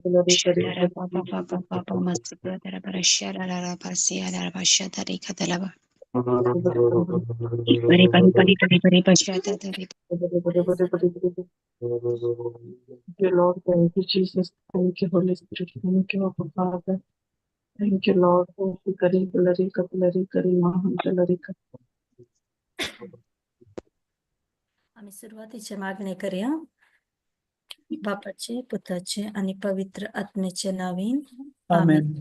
Shatara pa pa pa pa pa pa masukra bara shara ra pa siya ra pa shatari katala ba. Pari pari pari pari pari pa shatari. Praise the Lord. Thank you, Lord. Thank you, Jesus. Thank you, Holy Spirit. Thank you, Abba Father. Thank you, Lord. Kari kalari kaplari kari mahantalari. आम्ही सुरुवातीचे मागणे करूया. बापाचे, पुताचे आणि पवित्र आत्म्याचे नावीन आमेन.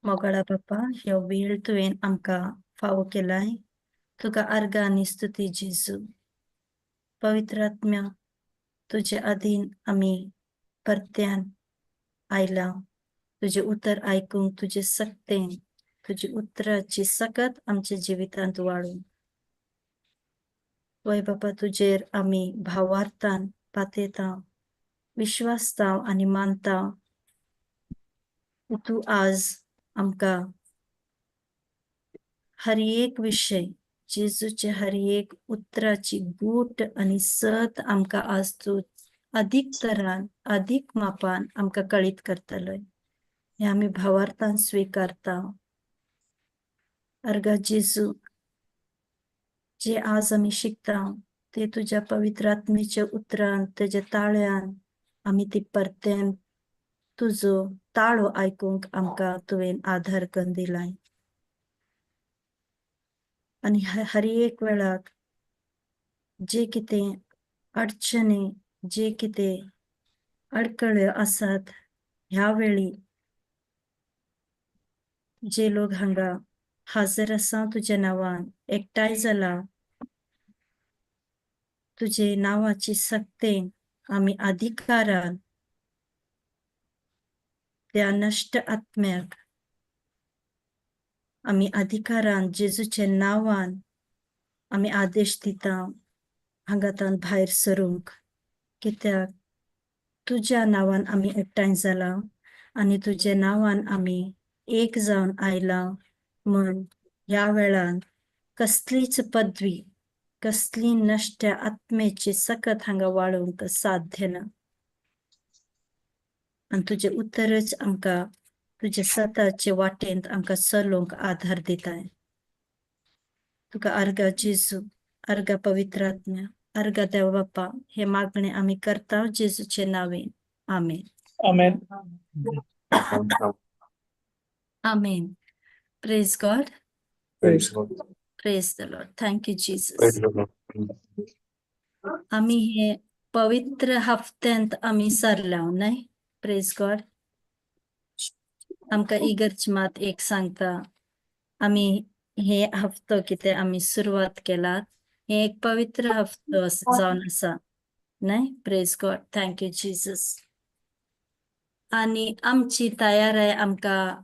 मोगाळा बापा, ह्यो वेळ तुवें आमकां फावो केलाय, तुका आर्गां आनी स्तुती जेजू. पवित्र आत्म्या, तुजे अधीन आमी परत्यान आयला तुजें उतर आयकूंक, तुजे सक्तेन तुजी उतराची सकत आमच्या जिवितांत वाडून. वय बापा, तुजेर आमी भावार्थान पातेता, विश्वासता आनी मानता तूं आज आमकां हर एक विशय जेजूचे हर एक उतराची गूट आनी सत आमकां आज तूं अदीक तरान अदीक मापान आमकां कळीत करतलोय, हें आमी भावार्थान स्विकारता. अर्गा जेजू, जे आज आमी शिकता ते तुज्या पवित्र आत्मेच्या उतरान, तेज्या ताळ्यान आमी ती परत्यान तुजो ताळो आयकूंक आमकां तुवें आधार करून दिलाय. आनी हर एक वेळाक जे कितें अडचणी, जे कितें अडकळ्यो आसात ह्या वेळी, जे लोक हांगा हाजीर आसा तुज्या नांवान एकठांय जाला, तुजे नांवाची सक्तेन आमी अधिकारान त्या नश्ट आत्म्याक आमी अधिकारान जेजूच्या नांवान आमी आदेश दिता हांगांतान भायर सरूंक, कित्याक तुज्या नांवान आमी एकठांय जाला आनी तुज्या नांवान आमी एक जावन आयला म्हण ह्या वेळान कसलीच पदवी, कसली नश्ट आत्म्याची सकत हांगा वाळोवंक साध्य ना. आनी तुजें उतरच आमकां तुज्या सताचे वाटेंत आमकां चलोवंक आधार दिताय. तुका अर्गा जेजू, अर्गा पवित्र आत्म्या, अर्गा देव बाप्पा, हे मागणे आमी करता जेजूचे नावे. आमेन. आमेन. आमेन. Praise God. Praise. Praise the Lord. Thank you Jesus. आमी हे पवित्र हफ्त्यांत आमी सरला न्हय? प्रेज गॉड. आमकां इगर्ज मात एक सांगता, आमी हे हफ्तो कितें आमी सुरवात केलात, हे एक पवित्र हफ्तो जावन आसा न्हय? Praise God. Thank you Jesus. आनी आमची तयाराय आमकां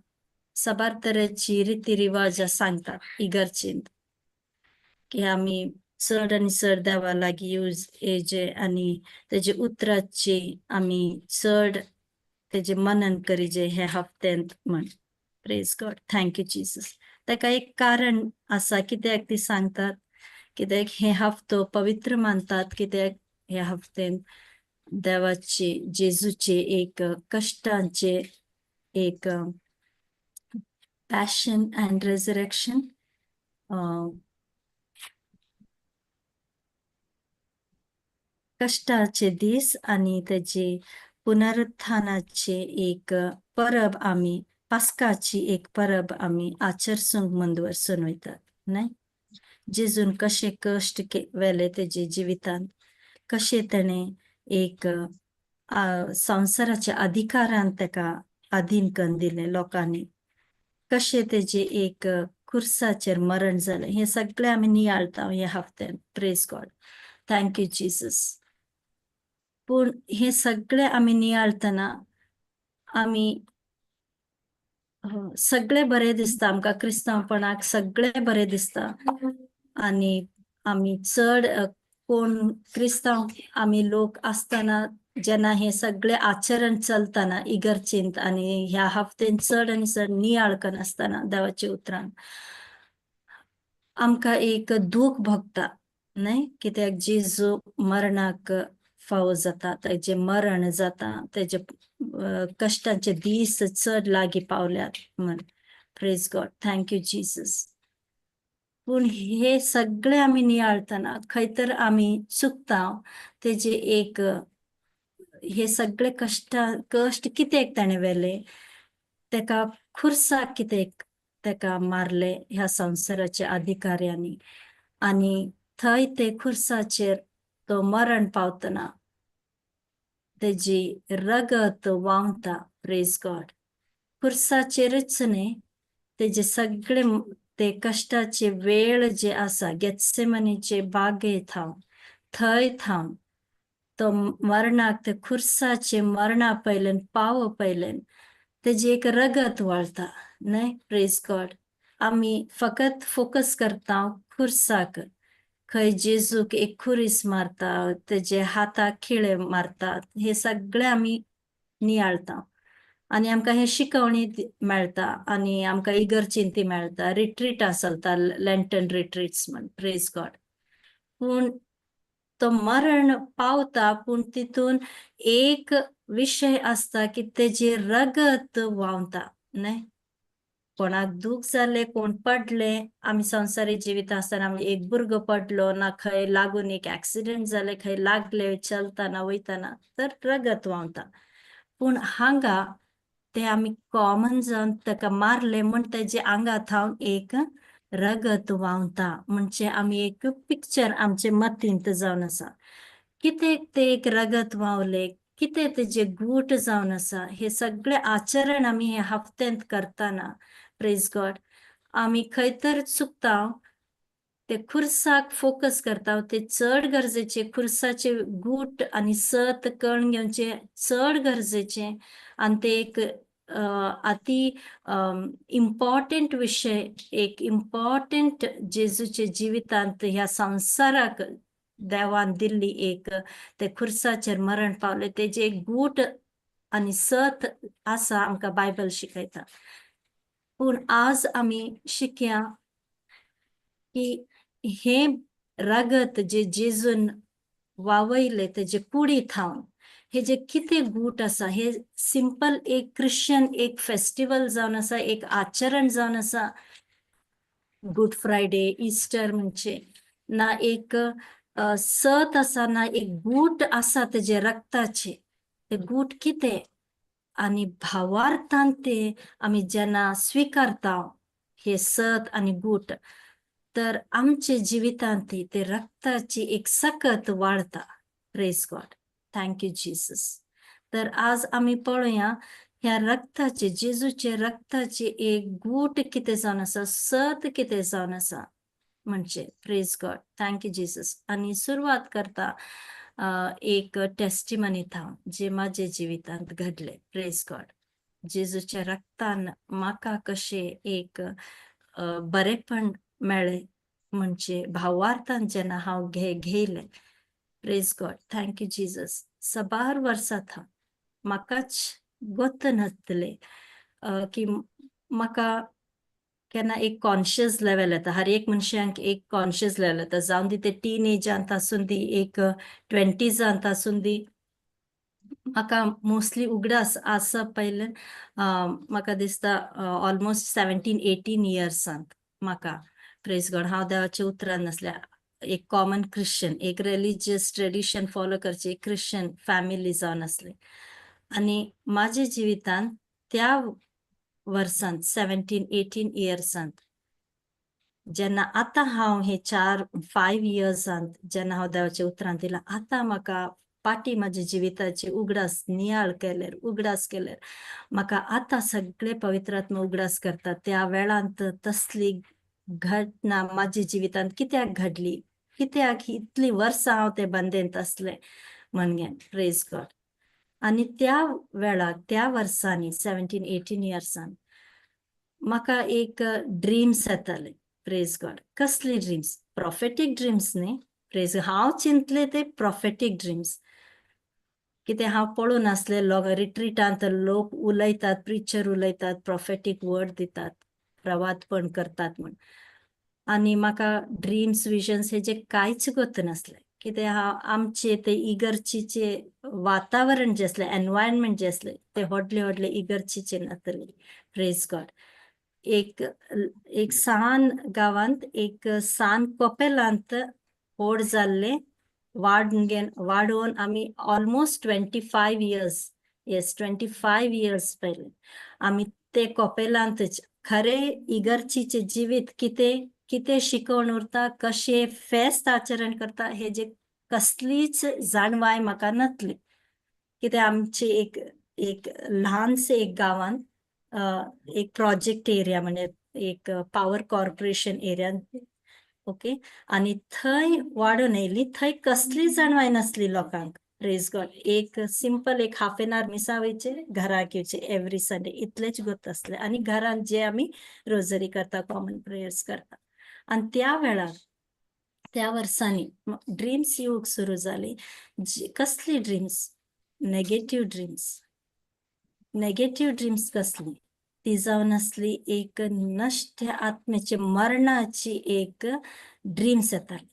साबार तरेची रिती रिवाज सांगतात इगर्जेंत की आमी चड आनी चड देवा लागीं यूज येजे आनी तेजे उतराची आमी चड तेजें मनन करीजे हे हफ्त्यांत म्हण. Praise God. Thank you Jesus. ताका एक कारण आसा कित्याक ती सांगतात, कित्याक हे हफ्तो पवित्र मानतात, कित्याक ह्या हफ्त्यांत देवाची जेजूचे एक कश्टांचे एक पॅशन अँड रेझरेक्शन कश्टाचे दीस आनी तेजी पुनरुत्थानाचे एक परब आमी पास्काची एक परब आमी आचरसूंक मुंदवर्सून वयतात न्हय? जेजून कशे कश्ट व्हेले तेजे जिवितांत, कशें तेणें एक संवसाराच्या अधिकारान तेका अधीन करून दिलें लोकांनी, कशें तेजें एक खुर्साचेर मरण जालें, हें सगळें आमी नियाळता ह्या हफ्त्यान. Praise God. Thank you Jesus. पूण हें सगळें आमी नियाळतना आमी सगळें बरें दिसता आमकां, क्रिस्तांवपणाक सगळें बरें दिसता आनी आमी चड कोण क्रिस्तांव आमी लोक आसतना जेन्ना हें सगळें आचरण चलतना इगर्जेंत आनी ह्या हफ्त्यान चड आनी चड नियाळ करनासतना देवाच्या उतरान आमकां एक दूख भोगता न्हय, कित्याक जेजू मरणाक फावो जाता, तेजें मरण जाता, तेजे कश्टांचे दीस चड लागीं पावल्यात म्हण. Praise God, thank you Jesus. पूण हे सगळे आमी नियाळतना खंय तर आमी चुकता. तेजे एक हे सगळे कश्ट कित्याक ताणें व्हेले, तेका खुर्साक कित्याक तेका मारले ह्या संवसाराच्या अधिकाऱ्यांनी, आनी थंय ते खुर्साचेर तो मरण पावतना तेजी रगत व्हांवता. प्रेज गॉड. खुर्साचेरच न्ही, तेजे सगळे ते कश्टाचे वेळ जे आसा, गेत्सेमनीचे बागे थावन, थंय थावन तो मरणाक, ते खुर्साचे मरणा पयल्यान पावो पयल्यान तेजी एक रगत व्हाळता न्हय. प्रेज गॉड. आमी फकत फोकस करता खुर्साक, खंय जेजूक एक खुरीस मारता, तेजे हाताक खिळे मारतात, हे सगळे आमी नियाळता आनी आमकां हे शिकवणी मेळटा आनी आमकां इगर्जीन ती मेळटा, रिट्रीटां चलता, लँटन रिट्रीट्स म्हण. प्रेज गॉड. पूण तो मरण पावता, पूण तितून एक विशय आसता की तेजे रगत व्हांवता न्हय. कोणाक दूख जालें, कोण पडले, आमी संवसारी जिवीत आसतना आमी एक भुरगो पडलो ना खंय लागून एक एक्सिडेंट जालें, खंय लागले चलतना वयतना, तर रगत व्हांवता. पूण हांगा ते आमी कॉमन जावन ताका मारले म्हण तेजे आंगा थावन एक रगत व्हांवता, म्हणजे आमी एक पिक्चर आमचे मतींत जावन आसा. कितें ते एक रगत व्हांवले, कितें तेजे गूट जावन आसा, हे सगळे आचरण आमी हे हप्त्यांत करतना, प्रेज गॉड, आमी खंय तर चुकता. ते खुर्साक फोकस करता, ते चड गरजेचे, खुर्साचे गूट आनी सत कण घेवचे चड गरजेचे आनी ते एक अति इम्पॉर्टंट विशय, एक इम्पॉर्टंट जेजूच्या जिवितांत ह्या संवसाराक देवान दिल्ली एक ते खुर्साचेर मरण पावले, तेजे एक गूट आनी सत आसा, आमकां बायबल शिकयता. पूण आज आमी शिकया की हे रगत जे जेजून वावयले तेजे कुडी थावन, हे जे कितें गूट आसा, हे सिंपल एक क्रिश्चन एक फेस्टिवल जावन आसा, एक आचरण जावन आसा, गुड फ्रायडे, इस्टर म्हणजे ना एक सत आसा, ना एक गूट आसा तेजे रक्ताचे. ते गूट कितें आनी भावार्थान ते आमी जेन्ना स्विकारता हे सत आनी गूट, तर आमचे जिवितांत ते रक्ताची एक सकत वाडता. Praise God, thank you Jesus. तर आज आमी पळोवया ह्या रक्ताचे, जेजूचे रक्ताचे एक गूट कितें जावन आसा, सत कितें जावन आसा म्हणजे. Praise God, thank you Jesus. आनी सुरवात करता एक टेस्टिमनी थावन जे माझ्या जिवितांत घडले. प्रेज गॉड. जेजूच्या रक्तान म्हाका कशें एक बरेपण मेळ्ळें, म्हणजे भावार्थान जेन्ना हांव घेयलें. Praise God, thank you Jesus. सबार वर्सां थावन म्हाकाच गोत नासतलें की म्हाका केन्ना एक कॉन्शियस लेवल येता. हर एक मनशांक एक कॉन्शियस लेवल येता, जावन दी ते टीन एजांत आसूं दी, एक ट्वेंटीजांत आसूं दी. म्हाका मोस्टली उगडास आसा पयलें, म्हाका दिसता ऑलमोस्ट 17-18 इयर्सांत म्हाका, प्रेज गॉड, हांव देवाच्या उतरान नासलें, एक कॉमन क्रिश्चन, एक रिलीजियस ट्रेडिशन फॉलो करची एक क्रिश्चन फॅमिली जावन आसली. आनी म्हाज्या जिवितांत त्या वर्सांत, 17-18 इयर्सांत, जेन्ना आतां हांव हे 4-5 इयर्सांत जेन्ना हांव देवाच्या उतरान दिलां, आतां म्हाका पाटी म्हाज्या जिविताचे उगडास नियाळ केल्यार, उगडास केल्यार, म्हाका आतां सगळे पवित्रात्मा उगडास करता, त्या वेळांत तसली घटना म्हाज्या जिवितांत कित्याक घडली, कित्याक इतली वर्सां हांव ते बंदेंत आसलें म्हणगे. प्रेज गॉड. आनी त्या वेळाक, त्या वर्सांनी, 17-18 इयर्सान म्हाका एक ड्रीम्स येताले. प्रेज गॉड. कसली ड्रीम्स? प्रॉफेटीक ड्रीम्स न्ही. प्रेज, हांव चिंतले ते प्रॉफेटीक ड्रीम्स, कितें हांव पळोवन आसलें, लोक रिट्रीटांत लोक उलयतात, प्रिचर उलयतात, प्रॉफेटीक वर्ड दितात, प्रवादपण करतात म्हण. आनी म्हाका ड्रीम्स, विजन्स हेजे कांयच गोत नासलें. कित्याक हांव आमचे ते इगर्जीचे वातावरण जें आसलें, एनवायरमेंट जें आसलें, ते व्हडले व्हडले इगर्जीचे नासले. प्रेज गॉड. एक एक सान गांवांत, एक सान कोपेलांत व्हड जाल्ले, वाड वाडोवन आमी almost 25 years, yes, 25 years पयले आमी ते कोपेलांतच. खरें इगर्जीचें जिवीत कितें, कितें शिकवण उरता, कशें फेस्त आचरण करता, हेजे कसलीच जाणवाय म्हाका नासली. कित्याक आमचे एक एक ल्हानशे एक गांवांत एक प्रोजेक्ट एरिया, म्हणजे एक पावर कॉर्पोरेशन एरिया, ओके, आनी थंय वाडून येयली. थंय कसलीच जाणवाय नासली लोकांक. प्रेज गॉड. एक सिंपल एक हाफ एन आवर मिसा वयचे, घराक येवचे एवरी संडे, इतलेच गोत आसले. आनी घरांत जे आमी रोजरी करता, कॉमन प्रेयर्स करता. आनी त्या वेळार, त्या वर्सांनी ड्रीम्स येवंक सुरू जाली. कसली dreams? Negative dreams. Negative dreams कसली? ती जावन आसली एक नश्ट आत्म्याचे मरणाची एक ड्रीम्स येताली.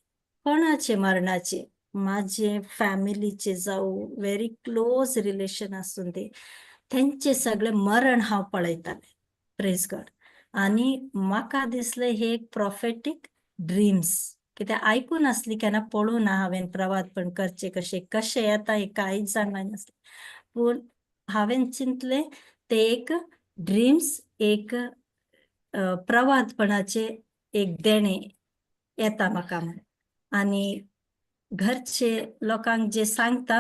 कोणाचे मरणाचे? माझे फॅमिलीचे जावं व्हेरी क्लोज रिलेशन आसून ते, तेंचे सगळे मरण हांव पळयतालें. प्रेज गॉड. आनी म्हाका दिसलें हे एक प्रॉफेटीक ड्रीम्स, कित्याक आयकून आसली, केन्ना पळोवं ना हांवें प्रवाद पण करचे कशें, कशें येता हें कांयच जाणवाय नासलें. पूण हांवें चिंतलें ते एक ड्रीम्स एक प्रवादपणाचे एक देणें येता म्हाका म्हण. आनी घरचे लोकांक जे सांगता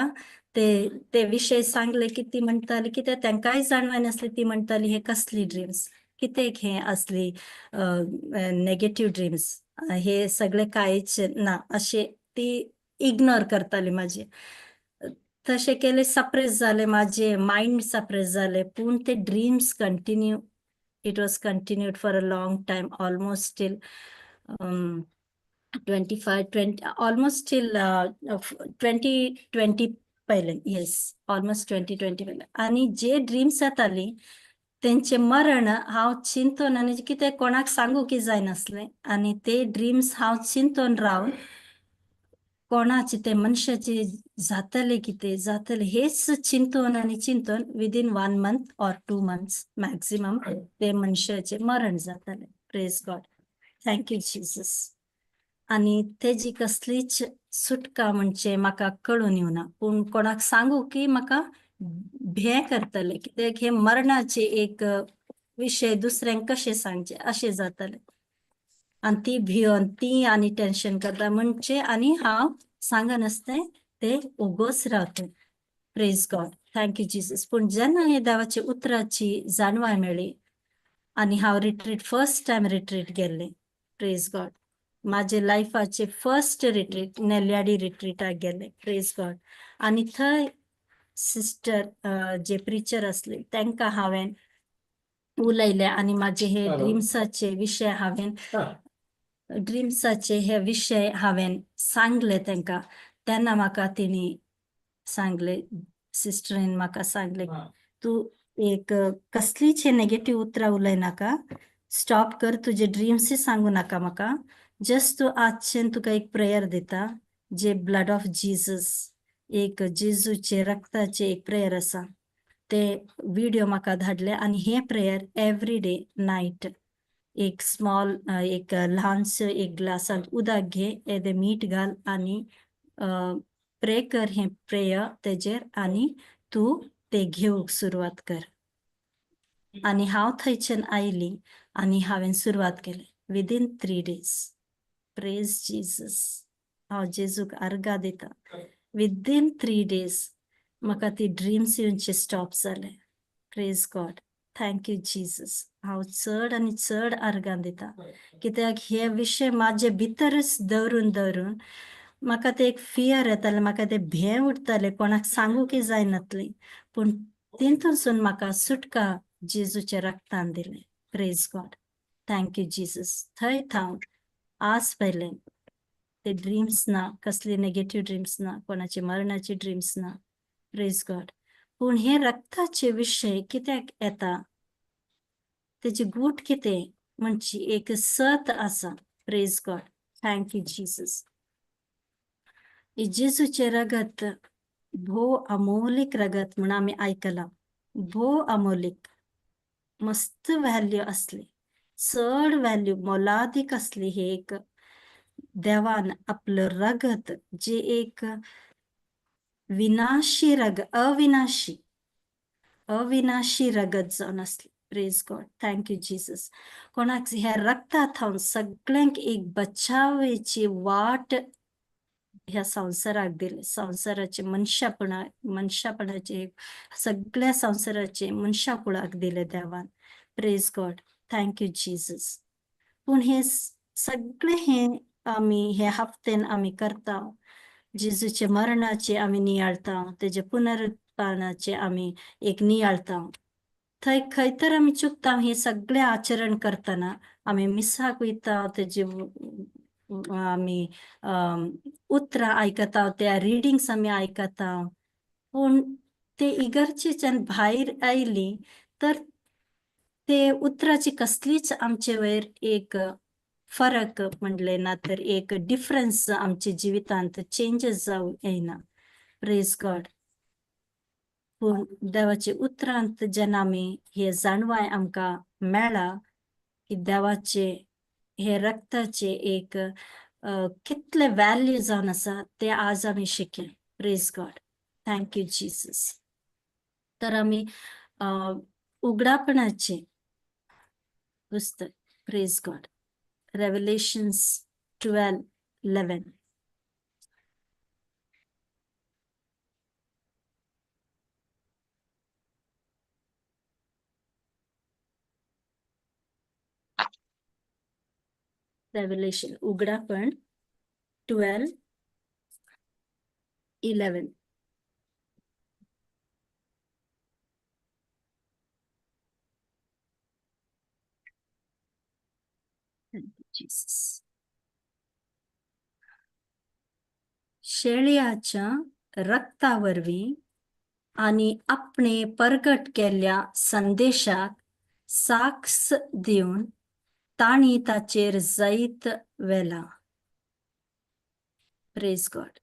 ते ते विशय सांगले की ती म्हणटाली, कित्याक तांकांय जाणवाय नासली, ती म्हणटाली हे कसली ड्रीम्स, कितें हे असली नेगेटीव ड्रीम्स, हे सगळे कांयच ना, अशें ती इग्नोर करताली. म्हाजे तशें केलें, सप्रेस जालें, म्हाजें मायंड सप्रेस जालें. पूण ते dreams continue, it was continued for a long time, almost till 25, 20, almost till 2020 पयलें. येस, ऑलमोस्ट 2020 पयलें. आनी जे ड्रीम्स जाताली तेंचे मरण हांव चिंतून, आनी कितें कोणाक सांगूंक जायनासलें. आनी ते ड्रीम्स हांव चिंतून रावन, कोणाचे ते मनशाचे जातले, कितें जातले हेच चिंतून आनी चिंतून, within one month or 2 months maximum ते मनशाचे मरण जातालें. Praise God. Thank you Jesus. आनी तेजी कसलीच सुटका म्हणजे म्हाका कळून येवना. पूण कोणाक सांगू की म्हाका भंय करतले, कित्याक हे मरणाचे एक विशय दुसऱ्यांक कशें सांगचे अशें जातलें. आनी ती भियोन ती आनी टेन्शन करता म्हणजे आनी हांव सांगनासतें, ते ओगोच Raote. Praise God. Thank you Jesus. पूण जेन्ना हे देवाच्या उतराची जाणवाय मेळ्ळी आनी हांव रिट्रीट, फर्स्ट टायम रिट्रीट गेल्लें. प्रेज गॉड. माझे लायफाचे फर्स्ट रिट्रीट नेल्याडी रिट्रीटाक गेले. प्रेज गॉड. आनी थंय सिस्टर जे प्रिचर असले तांकां हांवें उलयलें आनी माझे हे ड्रीम्साचे विशय हांवें, ड्रीम्साचे हे विशय हांवें सांगले तांकां. तेन्ना म्हाका तेणी सांगले, सिस्टरीन म्हाका सांगले, तूं एक कसलीच नेगेटीव उतरां उलयनाका, स्टॉप कर, तुजे ड्रीम्सय सांगू नाका म्हाका. जस्ट तूं आजच्यान तुका एक प्रेयर दिता, जे ब्लड ऑफ जीजस, एक जेजूचे रक्ताचे एक प्रेयर आसा. ते विडियो म्हाका धाडले आनी हे प्रेयर एवरी डे नायट एक स्मॉल, एक ल्हानसो एक ग्लासांत उदक घे, येदें मीठ घाल आनी प्रे कर हें प्रेयर तेजेर आनी तूं ते घेवंक सुरवात कर. आनी हांव थंयच्यान आयली आनी हांवें सुरवात केली विदीन 3 डेज. प्रेज जीजस. हांव जेजूक आर्गां दिता. विदीन 3 डेज म्हाका ती ड्रीम्स येवचे स्टॉप जाले. Praise God. Thank you Jesus. हांव चड आनी चड आर्गां दिता, कित्याक हे विशय म्हाजे भितरच दवरून दवरून म्हाका ते एक फियर येतालें, म्हाका ते भंय उरताले, कोणाक सांगूंक जायनातली. पूण तितूनसून म्हाका सुटका जेजूच्या रक्तान दिलें. Praise God. Thank you Jesus. थंय थावन आज पयलें ते ड्रीम्स ना, कसली नेगेटीव ड्रीम्स ना, कोणाचे मरणाचे ड्रीम्स ना. प्रेज गॉड. पूण हे रक्ताचे विशय कित्याक येता, तेजी गूट कितें म्हणजे एक सत आसा. Praise God. Thank you Jesus. जेजूचें रगत भोव अमोलीक रगत म्हूण आमी आयकलां. भोव अमोलीक, मस्त व्हॅल्यू आसली, चड व्हॅल्यू मोलादीक आसली. हे एक देवान आपलो रगत जे एक विनाशी रगत, अविनाशी अविनाशी रगत जावन आसली. Praise God, thank you Jesus. कोणाक ह्या रगता थावन सगळ्यांक एक बचावेची वाट ह्या संवसाराक दिले. संवसाराचे मनशापणा मनशापणाचे सगळ्या संवसाराचे मनशा कुळाक दिले देवान. Praise God, thank you Jesus. पूण हे सगळे हे आमी हे हप्तेन आमी करता. जेजूचे मरणाचे आमी नियाळता, तेजे पुनरुत्थानाचे आमी एक नियाळता. थंय खंय तर आमी चुकता. हे सगळे आचरण करतना आमी मिसाक वयता, तेजे आमी उतरां आयकता, त्या रिडींग्स आमी आयकता. पूण ते इगर्जेच्यान भायर आयली तर ते उतराची कसलीच आमचे वयर एक फरक म्हणले ना तर एक डिफरन्स आमच्या जिवितांत चेंजीस जावं येना. Praise God. पूण देवाचे उतरांत जेन्ना आमी हे जाणवाय आमकां मेळ्ळा की देवाचे हे रक्ताचे एक कितले व्हॅल्यू जावन आसा ते आज आमी शिकले. Praise God, thank you Jesus. तर आमी उगडापणाचे पुस्तक, praise God, Revelations 12:11. Revelation उघडापण 12:11. Thank you, Jesus. शेळयाच्या रक्ता वरवीं आनी आपणे परगट केल्ल्या संदेशाक साक्ष दिवन तांणी ताचेर जैत व्हेला. Praise God,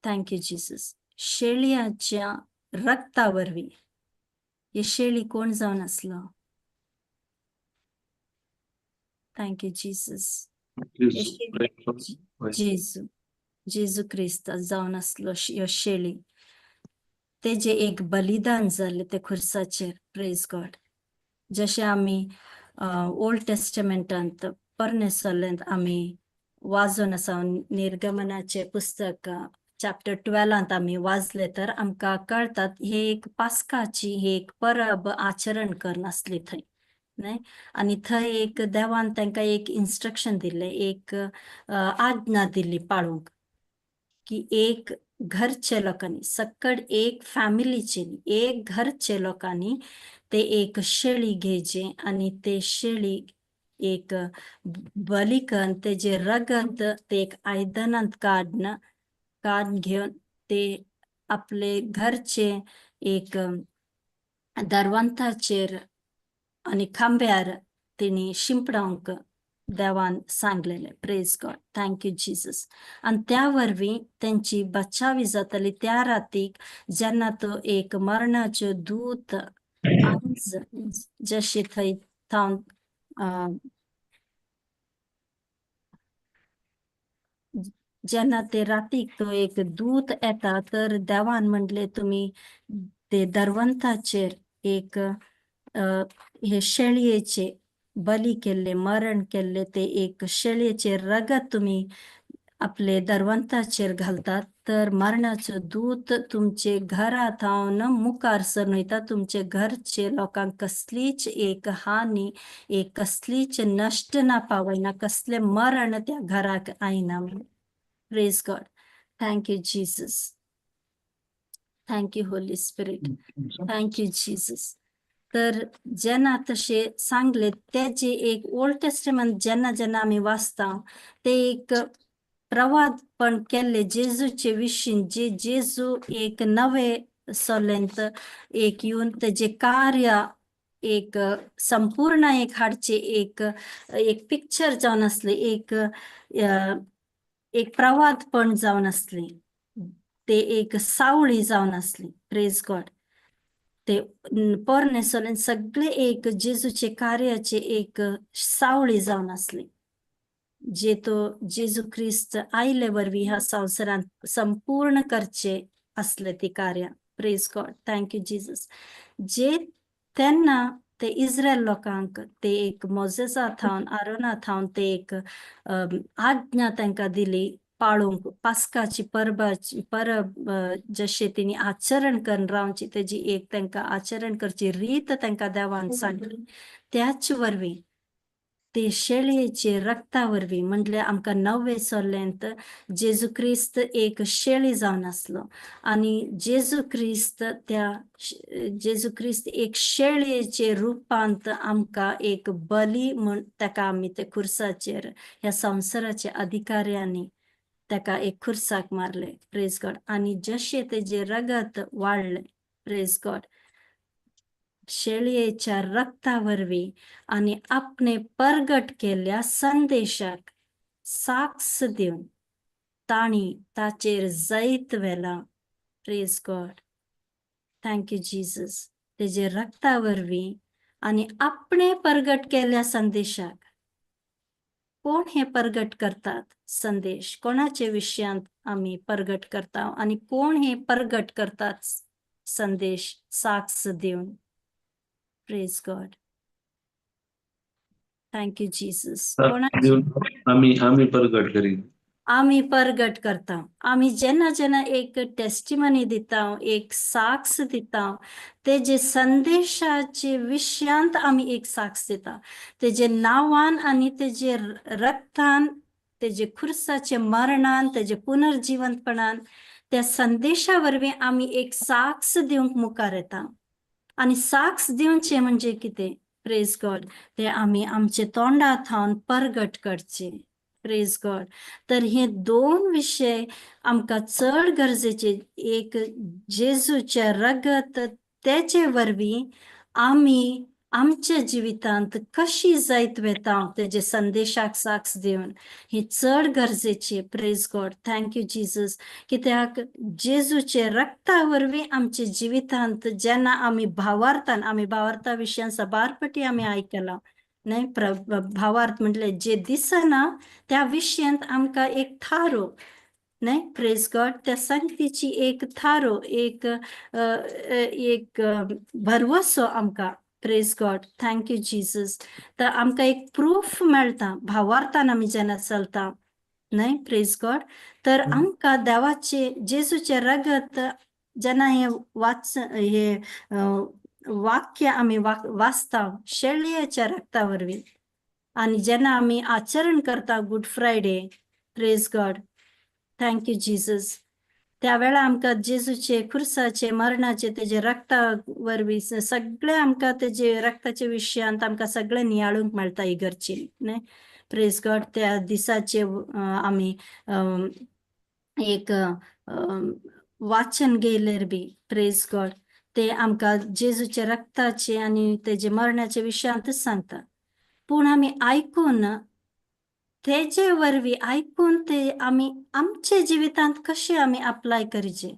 thank you Jesus. शेळयाच्या रक्ता वरवीं. हे शेळी कोण जावन आसलो? Thank you Jesus. जेजू, जेजू क्रिस्त जावन आसलो ह्यो शेळी. तेजें एक बलिदान जालें ते खुर्साचेर. प्रेज गॉड. जशें आमी ओल्ड टेस्टमेंटांत पोरणे सोल्यांत आमी वाजोवन आसा, निर्गमनाचें पुस्तक चॅप्टर 12 आमी वाजले तर आमकां कळतात हे एक पास्काची ही एक परब आचरण करन आसली थंय न्हय. आनी थंय एक देवान तांकां एक इन्स्ट्रक्शन दिल्लें, एक आज्ञा दिल्ली पाळूंक की एक घरचे लोकांनी सक्कड एक फॅमिलीचे एक घरचे लोकांनी ते एक शेळी घेवचे आनी ते शेळी एक बली करून तेजे रगत ते एक आयदनांत काडन काडून घेवन ते आपले घरचे एक दरवंताचेर आनी खांब्यार तेणी शिंपडावंक देवान सांगलेलें. Praise God, thank you Jesus. आनी त्या वरवीं तेंची बचावी जाताली. त्या रातीक जेन्ना तो एक मरणाच्यो दूत आज जशें थंय थावन जेन्ना ते रातीक तो एक दूत येता तर देवान म्हणलें तुमी ते दरवंताचेर एक हे शेळयेचे बली केल्ले, मरण केल्ले ते एक शेळयेचे रगत तुमी आपले दरवंताचेर घालतात तर मरणाचो दूत तुमचे घरा थावन मुखार सरून वयता. तुमचे घरचे लोकांक कसलीच एक हानी, एक कसलीच नश्ट ना पावयना, कसलें मरण त्या घराक आयना. Praise God, thank you Jesus, thank you Holy Spirit, thank you Jesus. तर जेन्ना तशें सांगलें तेजें एक ओल्ड टेस्टमेंट जेन्ना जेन्ना आमी वाचता ते एक प्रवादपण केल्ले जेजूचे विशीं, जे जेजू एक नवे सोलेंत एक येवन तेजें कार्य एक संपूर्ण एक हाडचें एक एक पिक्चर जावन आसलें, एक एक प्रवादपण जावन आसलें. ते एक सावळी जावन आसली. प्रेज गॉड. ते पोरणे सोलेन सगळे एक जेजूचे कार्याचे एक सावळी जावन आसली, जे तो जेजू क्रिस्त आयले वरवीं ह्या संवसारांत संपूर्ण करचे आसले ती कार्यां. Praise God. Thank you Jesus. जे तेन्ना ते इस्रायल लोकांक ते एक मोजेसा थावन, आरोना थावन ते एक आज्ञा तांकां दिली पाळूंक, पास्काची परबाची परब जशें तेणी आचरण करून रावची, तेजी एक तांकां आचरण करची रीत तांकां देवान सांगली. त्याच वरवीं ते शेळयेचे रक्ता वरवीं, म्हणल्यार आमकां नवे सोल्लेंत जेजू क्रिस्त एक शेळी जावन आसलो आनी जेजू क्रिस्त त्या जेजू क्रिस्त एक शेळयेचे रुपांत आमकां एक बली म्हूण ताका आमी ते खुर्साचेर ह्या संवसाराच्या अधिकाऱ्यांनी ताका एक खुर्साक मारले. प्रेज गॉड. आनी जशें तेजें रगत वाडलें, प्रेज गॉड, शेळयेच्या रक्ता वरवीं आनी आपणे परगट केल्ल्या संदेशाक साक्ष दिवन तांणी ताचेर जैत व्हेलां. Praise God. Thank you Jesus. तेजे रक्ता वरवीं आनी आपणे परगट केल्ल्या संदेशाक. कोण हे परगट करतात संदेश? कोणाचे विशयांत आमी परगट करता आनी कोण हे परगट करतात संदेश साक्ष दिवन? Praise God. Thank you Jesus. कोणाचे? आम्ही आम्ही परगट करीत. आमी परगट करता. आमी जेन्ना जेन्ना एक टेस्टिमनी दिता, एक साक्ष दिता, तेजे संदेशाचे विशयांत आमी एक साक्ष दिता. तेजे नांवान आनी तेजे रक्तान, तेजे खुर्साचे मरणान, तेजे पुनर्जिवंतपणान, त्या संदेशा वरवीं आमी एक साक्ष दिवंक मुखार येता. आनी साक्ष दिवचें म्हणजे कितें? प्रेज गॉड. ते आमी आमचे तोंडा थावन परगट करचे. प्रेज गॉड. तर हे दोन विशय आमकां चड गरजेचे. एक जेजूचे रगत, तेचे वरवीं आमी आमच्या जिवितांत कशी जायत वेता तेजे संदेशाक साक्ष दिवन, ही चड गरजेची. Praise God. Thank you Jesus. कित्याक जेजूचे रक्ता वरवीं आमच्या जिवितांत जेन्ना आमी भावार्थान, आमी भावार्था विशयान साबार पटी आमी आयकलां न्हय? भावार्थ म्हटलें जे दिसना त्या विशयांत आमकां एक थारो न्हय? प्रेज गॉड. त्या संगतीची एक थारो, एक एक भरवसो आमकां. Praise God. Thank you Jesus. तर आमकां एक प्रूफ मेळटा भावार्थान आमी जेन्ना चलता न्हय? प्रेज गॉड. तर आमकां देवाचे जेजूचे रगत जेन्ना हे वाच हे वाक्य आमी वाचता शेळयेच्या रक्ता वरवीं आनी जेन्ना आमी आचरण करता good Friday, praise God, thank you Jesus, त्या वेळार आमकां जेजूचे खुर्साचे मरणाचे तेजे रक्ता वरवीं सगळे आमकां तेजे रक्ताच्या विशयांत आमकां सगळें नियाळूंक मेळटा इगर्जेन न्हय? प्रेज गॉड. त्या दिसाचे आमी एक वाचन घेयल्यार बी, प्रेज गॉड, ते आमकां जेजूच्या रक्ताचे आनी तेजे मरणाचे विशयांतच सांगता. पूण आमी आयकून, तेजे वरवीं आयकून ते आमी आमच्या जिवितांत कशें आमी अप्लाय करचे,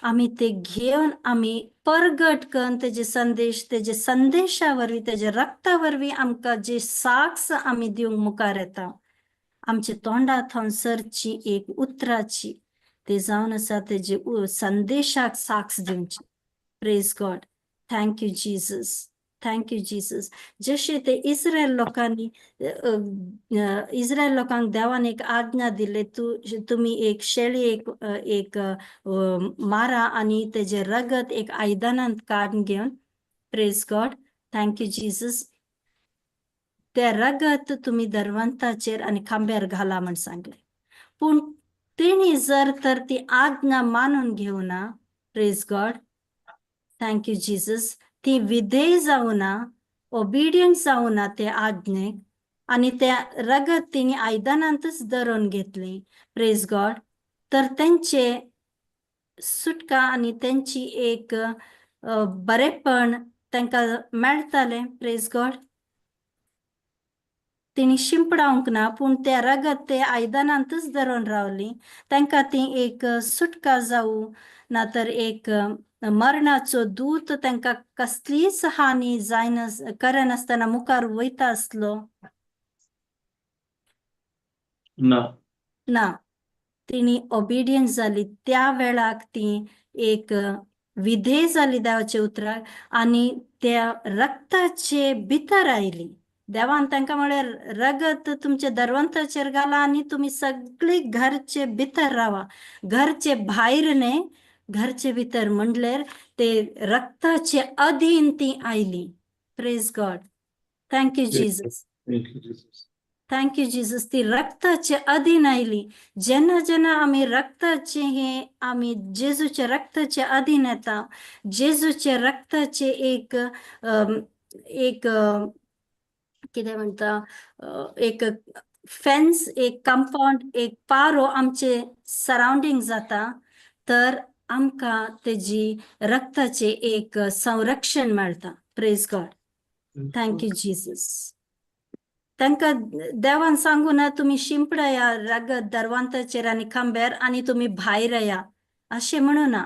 आमी ते घेवन आमी परगट करून तेजे संदेश, तेजे संदेशा वरवीं, तेजे रक्ता वरवीं आमकां जे साक्ष आमी दिवंक मुखार येता, आमच्या तोंडा थंय सरची एक उतराची ते जावन आसा तेजे संदेशाक साक्ष दिवची. Praise God. Thank you Jesus. Thank you Jesus. जशें ते इस्रायल लोकांनी, इस्रायल लोकांक देवान एक आज्ञा दिले, तूं तुमी एक शेळी एक एक मारा आनी तेजें रगत एक आयदनांत काडून घेवन, praise God, thank you Jesus, ते रगत तुमी दरवंताचेर आनी खांब्यार घाला म्हण सांगलें. पूण तेणी जर तर ती आज्ञा मानून घेवना, praise God, thank you Jesus, ती विधेय जावना, ओबिडियंट जावना ते आज्ञेक आनी त्या रगत तिणी आयदनांतच दरोवन घेतली, प्रेज गॉड, तर तेंचे सुटका आनी तेंची एक बरेपण तांकां मेळटालें? Praise God. तेणी शिंपडावंक ना, पूण तें रगत ते आयदनांतच धरून रावली. तांकां ती एक सुटका जावं ना तर एक मरणाचो दूत तांकां कसलीच हानी जायना करनासतना मुखार वयता आसलो? ना. ना. तिणी ओबिडियंस जाली त्या वेळाक, ती एक विधेय जाली देवाच्या उतराक आनी त्या रक्ताचे भितर आयली. देवान तांकां म्हळें, रगत तुमच्या दरवंताचेर घाला आनी तुमी सगळी घरचे भितर रावा, घरचे भायर न्ही, घरचे भितर. म्हणल्यार ते रक्ताचे अधीन ती आयली. Praise God. Thank you, Jesus. Thank you, Jesus. Thank you, Jesus. ती रक्ताचे अधीन आयली. जेन्ना जेन्ना आमी रक्ताचे हे आमी जेजूच्या रक्ताचे अधीन येता, जेजूच्या रक्ताचे एक एक कितें म्हणटा, एक फेन्स, एक कंपाउंड, एक पारो आमचे सरावंडींग जाता, तर आमकां तेजी रक्ताचे एक संरक्षण मेळटा. Praise God. Thank you, Jesus. तांकां देवान सांगू ना, तुमी शिंपडया रगत दरवांताचेर आनी खांब्यार आनी तुमी भायर या, अशें म्हणू ना.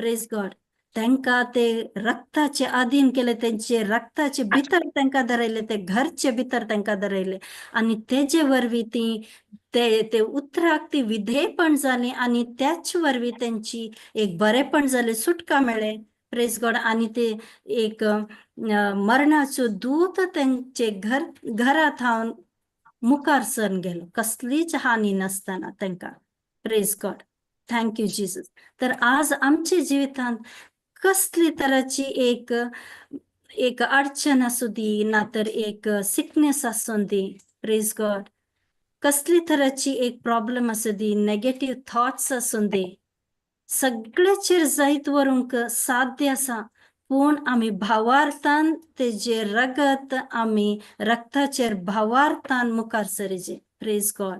Praise God. तांकां ते रक्ताचे अधीन केले, तेंचे रक्ताचे भितर तांकां धरयले, ते घरचे भितर तांकां धरयले आनी तेजे वरवीं ती ते ते उतराक ती विधेयपण जाली आनी त्याच वरवीं तेंची एक बरेपण जालें, सुटका मेळ्ळें. प्रेज गॉड. आनी ते एक मरणाचो दूत तेंचे घरा थावन मुखार सरन गेलो, कसलीच हानी नासतना तांकां. Praise God. Thank you, Jesus. तर आज आमच्या जिवितांत कसली तराची एक एक अडचण आसूं दी, ना तर एक सिकनेस आसूं दी, प्रेज गॉड, कसली तराची एक प्रॉब्लम आसूं दी, नेगेटीव थॉट्स आसूं दी, सगळ्याचेर जैत व्हरूंक साध्य आसा. पूण आमी भावार्थान तेजे रगत, आमी रक्ताचेर भावार्थान मुखार सरिजे. प्रेज गॉड.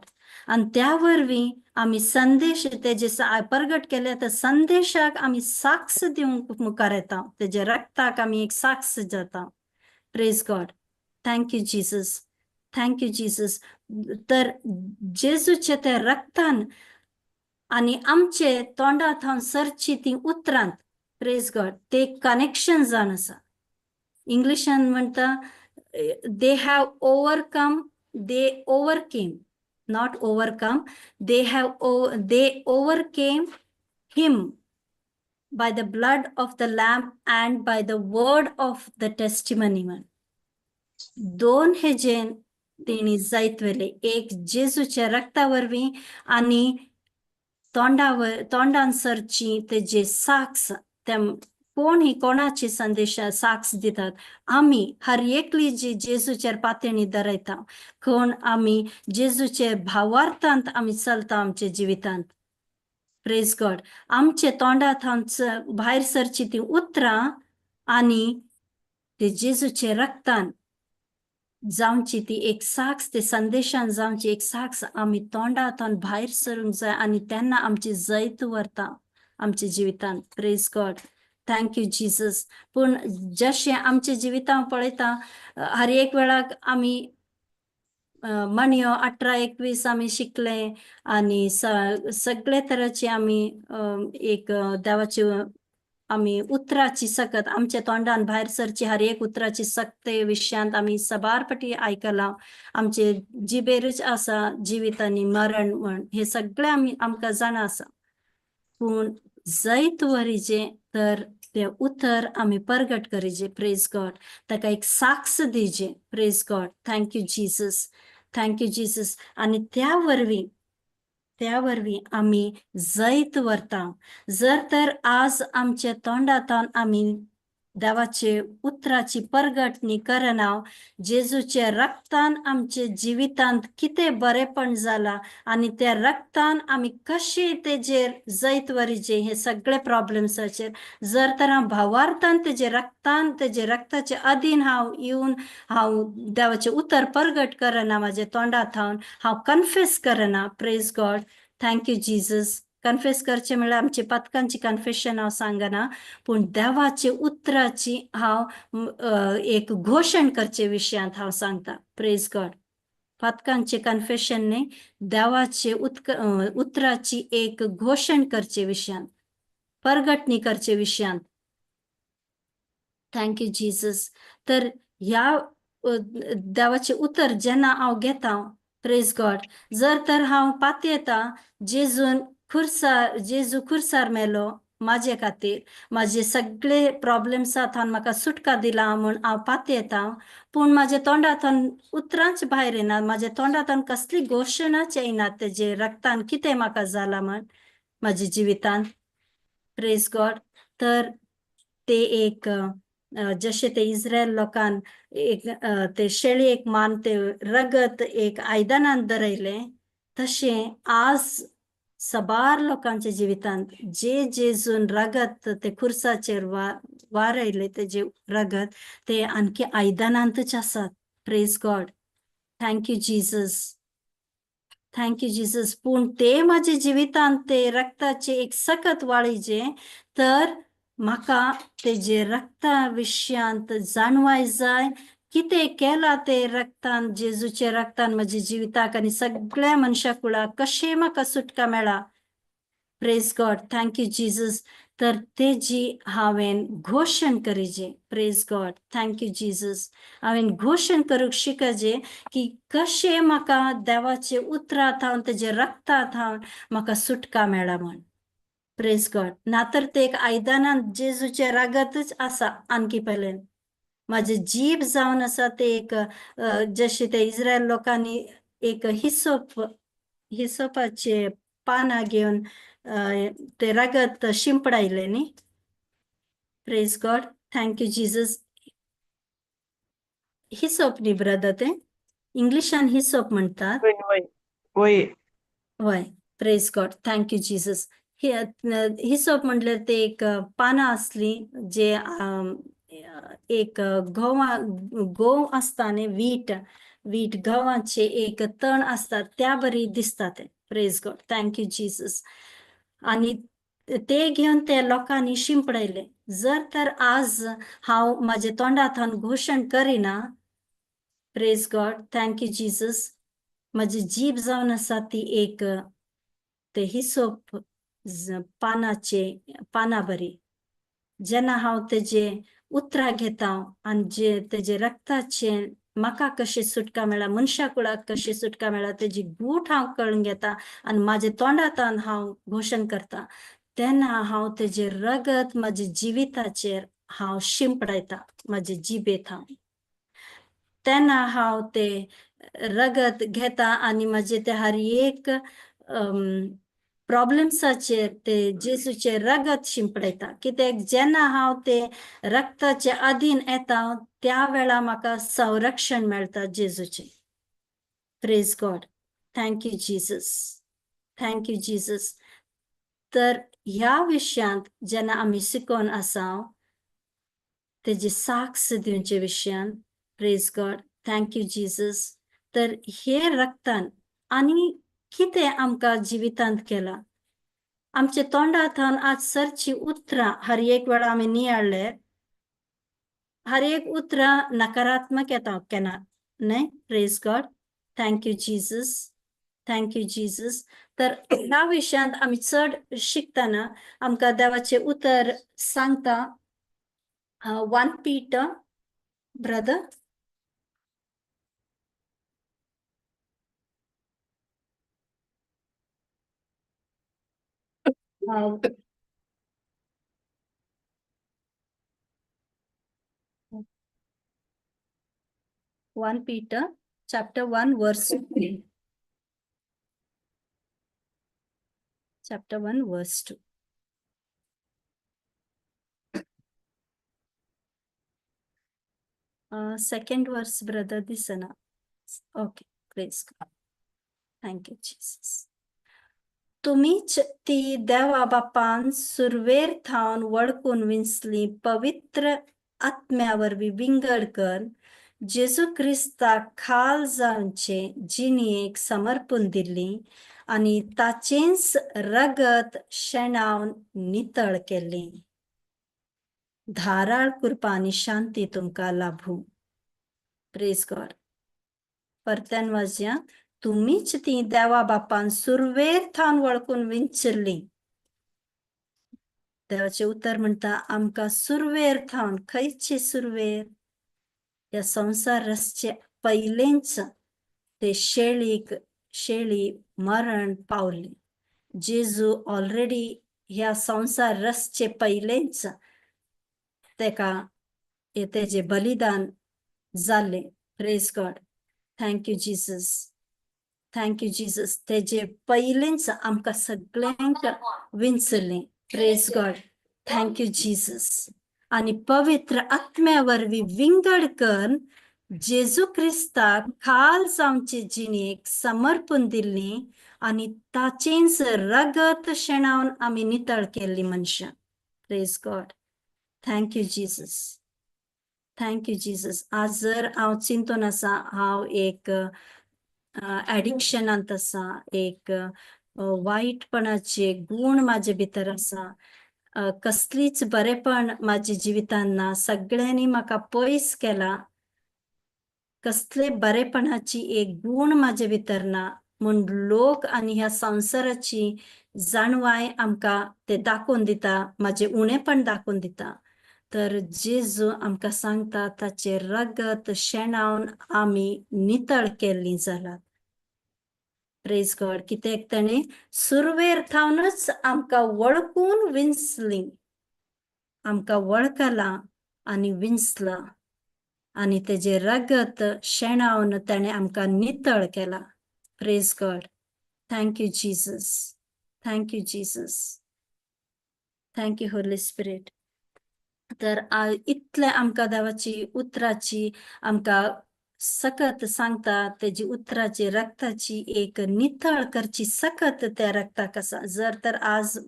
आनी त्या वरवीं आमी संदेश तेजे परगट केले त्या संदेशाक आमी साक्ष दिवंक मुखार येता. तेजे रक्ताक आमी एक साक्ष जाता. Praise God. Thank you, Jesus. Thank you, Jesus. तर जेजूच्या त्या रक्तान आनी आमचे तोंडा थावन सरची ती उतरांत, प्रेज गॉड, ते कनेक्शन जावन आसा. इंग्लिशान म्हणटा, they have overcome, they overcame, not overcome, they overcame him by the blood of the lamb and by the word of the testimony म्हण. दोन हेजेन तेणी जैत व्हेले, एक जेजूच्या रक्ता वरवीं आनी तोंडावर तोंडान सरची तेजे साक्ष. त्या कोण ही कोणाची संदेश साक्ष दितात? आमी हर एकली जी जेजूचेर पातणी दरयता, कोण आमी जेजूचे भावार्थांत आमी चलता आमच्या जिवितांत. प्रेज गॉड. आमचे तोंडात भायर सरची ती उतरां आनी ते जेजूचे रक्तान जावची ती एक साक्ष, ते संदेशान जावची एक साक्ष आमी तोंडांत भायर सरूंक जाय आनी तेन्ना आमची जैत व्हरता आमच्या जिवितांत. Praise God. Thank you, Jesus. पूण जशें आमच्या जिवितांत पळयता, हर एक वेळाक आमी म्हणयो 18:21 आमी शिकले आनी सगळे तरेचे आमी एक देवाचे आमी उतराची सकत, आमच्या तोंडान भायर सरची हर एक उतराची सक्ते विशयांत आमी सबार पटी आयकलां. आमचे जिबेरूच आसा जिवीत आनी मरण म्हण, हे सगळे आमी आमकां जाणा आसा. पूण जैत वरीजे तर ते उतर आमी परगट करीजे. प्रेज गॉड. ताका एक साक्ष दिजे. Praise God. Thank you, Jesus. Thank you, Jesus. आनी त्या वरवीं आमी जैत व्हरता. जर तर आज आमच्या तोंडांतल्यान आमी देवाचे उतराची परगटणी करना, जेजूच्या रक्तान आमचे जिवितांत कितें बरेपण जाला आनी त्या रक्तान आमी कशें तेजेर जैत वरीजे हे सगळे प्रॉब्लेम्साचेर, जर तर हांव भावार्थान तेजे रक्तान, तेजे रक्ताचे अधीन हांव येवन हांव देवाचें उतर परगट करना, म्हाज्या तोंडांत हांव कन्फेस करना. Praise God. Thank you, Jesus. Confess करचें म्हळ्यार आमचे पातकांची कन्फेशन हांव सांगना, पूण देवाचे उतराची हांव एक घोशण करचे विशयांत हांव सांगता. Praise God. पातकांचे कन्फेशन न्ही, देवाचे उत्क उतराची एक घोशण करचे विशयान, परगटणी करचे विशयान. Thank you Jesus. तर ह्या देवाचें उतर जेन्ना हांव घेता, प्रेज गॉड, जर तर हांव पातयेता जेजून खुर्सार, जेजू खुर्सार मेलो म्हाजे खातीर, म्हाजे सगळे प्रॉब्लेम्सांतल्यान म्हाका सुटका दिला म्हूण हांव पातयेता, पूण म्हाज्या तोंडांतल्यान उतरांच भायर येना, म्हाज्या तोंडांतल्यान कसली घोशणाच येना तेजे रक्तान कितें म्हाका जाला म्हण म्हाज्या जिवितान. प्रेज गॉड. तर ते एक जशें ते इस्रायल लोकान एक ते शेळयेक मान ते रगत एक आयदनान दरयलें, तशें आज सबार लोकांच्या जिवितांत जे जेजून रगत ते खुर्साचेर वारयले, तेजे रगत ते आणखी आयदनांतच आसात. Praise God. Thank you Jesus, thank you Jesus. पूण ते म्हाज्या जिवितांत ते रक्ताचे एक सकत वाळीजे, तर म्हाका तेजे रक्ता विशयांत जाणवाय जाय, कितें केलां ते रक्तान, जेजूच्या रक्तान म्हज्या जिविताक आनी सगळ्या मनशा कुळाक कशें म्हाका सुटका मेळ्ळा. Praise God, thank you Jesus. तर तेजी हांवें घोशण करीजे. Praise God, thank you Jesus. हांवें घोशण करूंक शिकजे की कशें म्हाका देवाचे उतरा थावन, तेजे रक्ता थावन म्हाका सुटका मेळ्ळा म्हण. प्रेज गॉड. ना तर ते एक आयदनान जेजूचें रगतच आसा आणखी पयलें म्हाजे जीब जावन आसा ते एक जशें ते इस्रायल लोकांनी एक हिसोपाचे पानां घेवन ते रगत शिंपडायलें न्ही. Praise God, thank you Jesus. Hyssop न्ही ब्रदर, ते इंग्लिशान हिसोप म्हणटात. वय वय वय. वय, praise God, thank you Jesus. Hyssop म्हटल्यार ते एक पानां आसली जे एक गंवा गोंव आसता न्ही, वीट वीट गंवाचे एक तण आसता त्या बरी दिसता ते. Praise God, thank you Jesus. आनी ते घेवन ते लोकांनी शिंपडायले. जर तर आज हांव म्हाज्या तोंडांतल्यान घोशण करिना, praise God, thank you Jesus, म्हजी जीब जावन आसा ती एक ते हिसोप पानाचे पाना बरी. जेन्ना हांव तेजे उतरां घेता आनी जे तेजे रक्ताचे म्हाका कशें सुटका मेळ्ळा, मनशा कुळाक कशें सुटका मेळ्ळा, तेजी गूठ हांव कळून घेता आनी म्हाज्या तोंडांतल्यान हांव घोशण करता, तेन्ना हांव तेजें रगत म्हाज्या जिविताचेर हांव शिंपडायता म्हाजे जिबेत हांव. तेन्ना हांव ते रगत घेता आनी म्हाजे ते हर एक प्रॉब्लेम्साचेर ते जेजूचें रगत शिंपडायता. कित्याक जेन्ना हांव ते रक्ताचे अधीन येता त्या वेळा म्हाका संरक्षण मेळटा जेजूचें. Praise God, thank you Jesus, thank you Jesus. तर ह्या विशयांत जेन्ना आमी शिकोवन आसा तेजी साक्ष दिवचे विशयान, praise God, thank you Jesus. तर हे रक्तान आनी कितें आमकां जिवितांत केलां, आमच्या तोंडांतल्यान आज सरची उतरां हर एक वेळा आमी नियाळ्ळे, हर एक उतरां नकारात्मक येता केन्ना न्हय. Praise God, thank you Jesus, thank you Jesus. तर ह्या विशयांत आमी चड शिकतना आमकां देवाचें उतर सांगता. 1 Peter brother, 1 Peter chapter 1 verse 2. Chapter 1 verse 2. Second verse, brother, दिसना. Okay, praise God. Thank you, Jesus. तुमीच ती देवा बापान सुरवेर थावन वळखून विंचली पवित्र आत्म्या वरवीं विंगड कर जेजू क्रिस्ताक खाल जावचे जिणेक समर्पून दिल्ली आनी ताचेंच रगत शेणावन नितळ केल्ली. धाराळ कृपा आनी शांती तुमकां लाभूं. Praise God. परत्यान वाचया. तुमीच ती देवा बापान सुरवेर थावन वळखून विंचिल्ली. देवाचें उतर म्हणटा आमकां सुरवेर थावन. खंयचे सुरवेर? ह्या संवसार रचचे पयलेंच ते शेळीक शेळी मरण पावली. जेजू ऑलरेडी ह्या संवसार रचचे पयलेंच तेका हे तेजें बलिदान जाल्लें. Praise God. Thank you, Jesus. Thank you, Jesus. तेजे पयलेंच आमकां सगळ्यांक विंचलें. Praise God. Thank you, Jesus. आनी पवित्र आत्म्या वरवीं विंगड करून जेजू क्रिस्ताक खाल जावचे जिणेक समर्पण दिल्ली आनी ताचेंच रगत शेणावन आमी नितळ केल्ली मनशां. Praise God. Thank you, Jesus. Thank you, Jesus. आज जर हांव चिंतून आसा, हांव एक एडिक्शनांत आसा, एक वायटपणाचे गूण म्हाजे भितर आसा, कसलीच बरेपण म्हाज्या जिवितान ना, सगळ्यांनी म्हाका पयस केला, कसले बरेपणाची एक गूण म्हाजे भितर ना म्हूण लोक आनी ह्या संवसाराची जाणवाय आमकां ते दाखोवन दिता, म्हाजें उणेपण दाखोवन दिता, तर जेजू आमकां सांगता, ताचें रगत शेणावन आमी नितळ केल्लीं जालात. Praise God. कित्याक ताणें सुरवेर थावनच आमकां वळखून विंचली. आमकां वळखलां आनी विंचलां आनी तेजें रगत शेणावन ताणें आमकां नितळ केला. Praise God. Thank you, Jesus. Thank you, Jesus. Thank you, Holy Spirit. तर इतलें आमकां देवाची उतराची आमकां सकत सांगता. तेजी उतराची, रक्ताची एक नितळ करची सकत त्या रक्ताक आसा. जर तर आज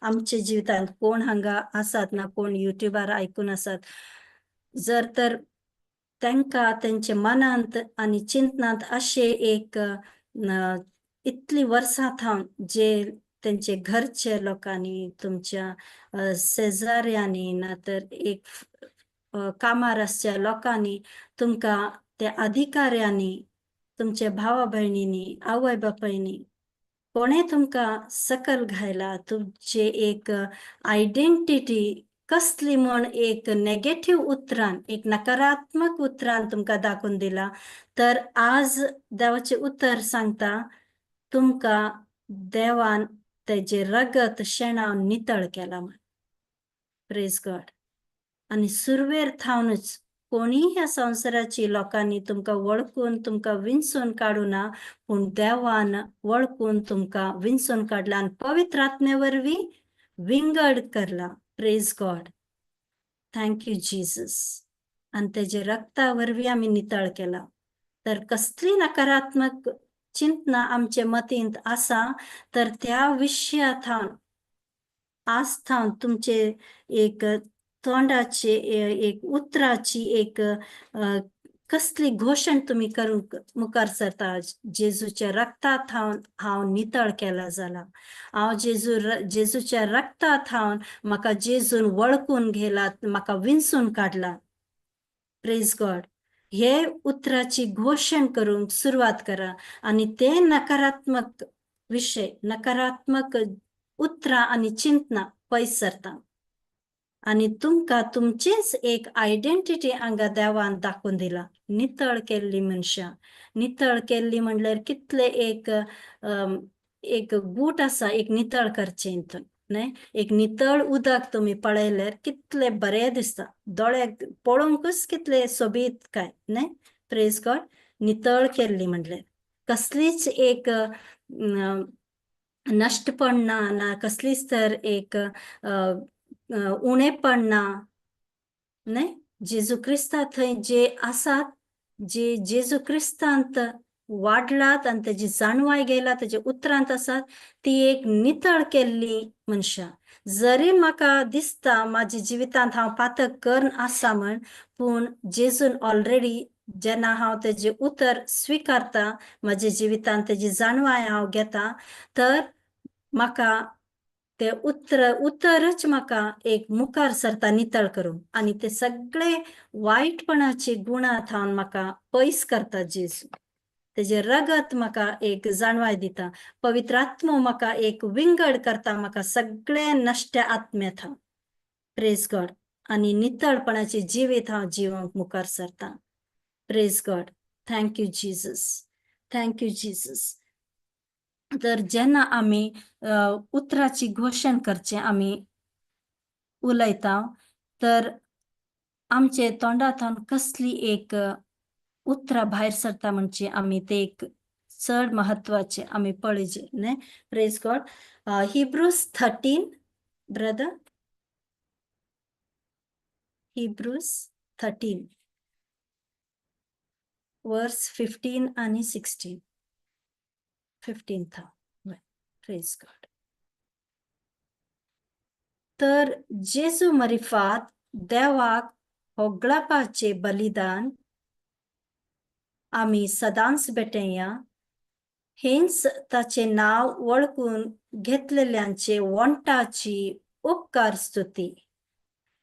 आमच्या जिवितांत कोण हांगा आसात ना कोण युट्युबार आयकून आसात, जर तर तांकां तेंच्या मनांत आनी चिंतनांत अशें एक इतली वर्सां थावन जे तेंचे घरचे लोकांनी, तुमच्या शेजाऱ्यांनी, ना तर एक कामार आसच्या लोकांनी, तुमकां त्या अधिकाऱ्यांनी, तुमच्या भावा भयणींनी, आवय बापायनी, कोणें तुमकां सकल घायला, तुमचे एक आयडेंटिटी कसली म्हण एक नेगेटीव उतरान, एक नकारात्मक उतरान तुमकां दाखोवन दिला, तर आज देवाचें उतर सांगता, तुमकां देवान तेजें रगत शेणावन नितळ केला म्हण. Praise God. आनी सुरवेर थावनच कोणीय ह्या संवसाराची लोकांनी तुमकां वळखून तुमकां विंचून काडूना, पूण देवान वळखून तुमकां विंचून काडला आनी पवित्र आत्म्या वरवीं विंगड करला. Praise God. Thank you, Jesus. आनी तेजे रक्ता वरवीं आमी नितळ केला. तर कसली नकारात्मक चिंतना आमचे मतींत आसा, तर त्या विशया थावन आज थावन तुमचे एक तोंडाचे एक उतराची एक कसली घोशण तुमी करूंक मुखार सरता, जेजूच्या रक्ता थावन हांव नितळ केला जाला, हांव जेजूच्या रक्ता थावन म्हाका जेजून वळखून घेला, म्हाका विंचून काडला. Praise God. हे उतराची घोशण करूंक सुरवात करा आनी ते नकारात्मक विशय, नकारात्मक उतरां आनी चिंतना पयस सरता आनी तुमकां तुमचेच एक आयडेंटिटी हांगा देवान दाखोवन दिला. नितळ केल्ली मनशां. नितळ केल्ली म्हणल्यार कितले एक एक गूट आसा एक नितळ करचें हितून न्हय. एक नितळ उदक तुमी पळयल्यार कितलें बरें दिसता दोळ्याक पळोवंकूच, कितलें सोबीत काय न्हय. Praise God. नितळ केल्ली म्हणल्यार कसलीच एक नश्टपण ना, ना कसलीच तर एक उणेपण ना न्हय. जेजू क्रिस्ता थंय जे आसात, जे जेजू क्रिस्तांत वाडलात आनी तेजी जाणवाय घेयला, तेजे उतरांत आसात, ती एक नितळ केल्ली मनशां. जरी म्हाका दिसता म्हाज्या जिवितांत हांव पातक करून आसा म्हण, पूण जेजून ऑलरेडी जेन्ना हांव तेजें उतर स्विकारता, म्हाज्या जिवितांत तेजी जाणवाय हांव घेता, तर म्हाका ते उतरच म्हाका एक मुखार सरता नितळ करूंक आनी ते सगळे वायटपणाचे गुणा थावन म्हाका पयस करता जेजू. तेजें रगत म्हाका एक जाणवाय दिता. पवित्र आत्मो म्हाका एक विंगड करता म्हाका सगळे नश्ट्या आत्म्या. प्रेज गॉड. आनी नितळपणाचे जिवीत हांव जिवंक मुखार सरता. Praise God. Thank you Jesus. Thank you Jesus. तर जेन्ना आमी उतराची घोशण करचें आमी उलयता, तर आमचे तोंडांतल्यान कसली एक उतरां भायर सरता म्हणजे आमी ते एक चड महत्वाचे आमी पळयचे न्हय. Praise God. Hebrews 13, brother. Hebrews 13 verse 15 आणि 16, 15th. Praise God. तर जेजू मरिफात देवाक होगळापाचे बलिदान आमी सदांच भेटया. हेंच ताचे नांव वळखून घेतलेल्यांचे वंटाची उपकार स्तुती.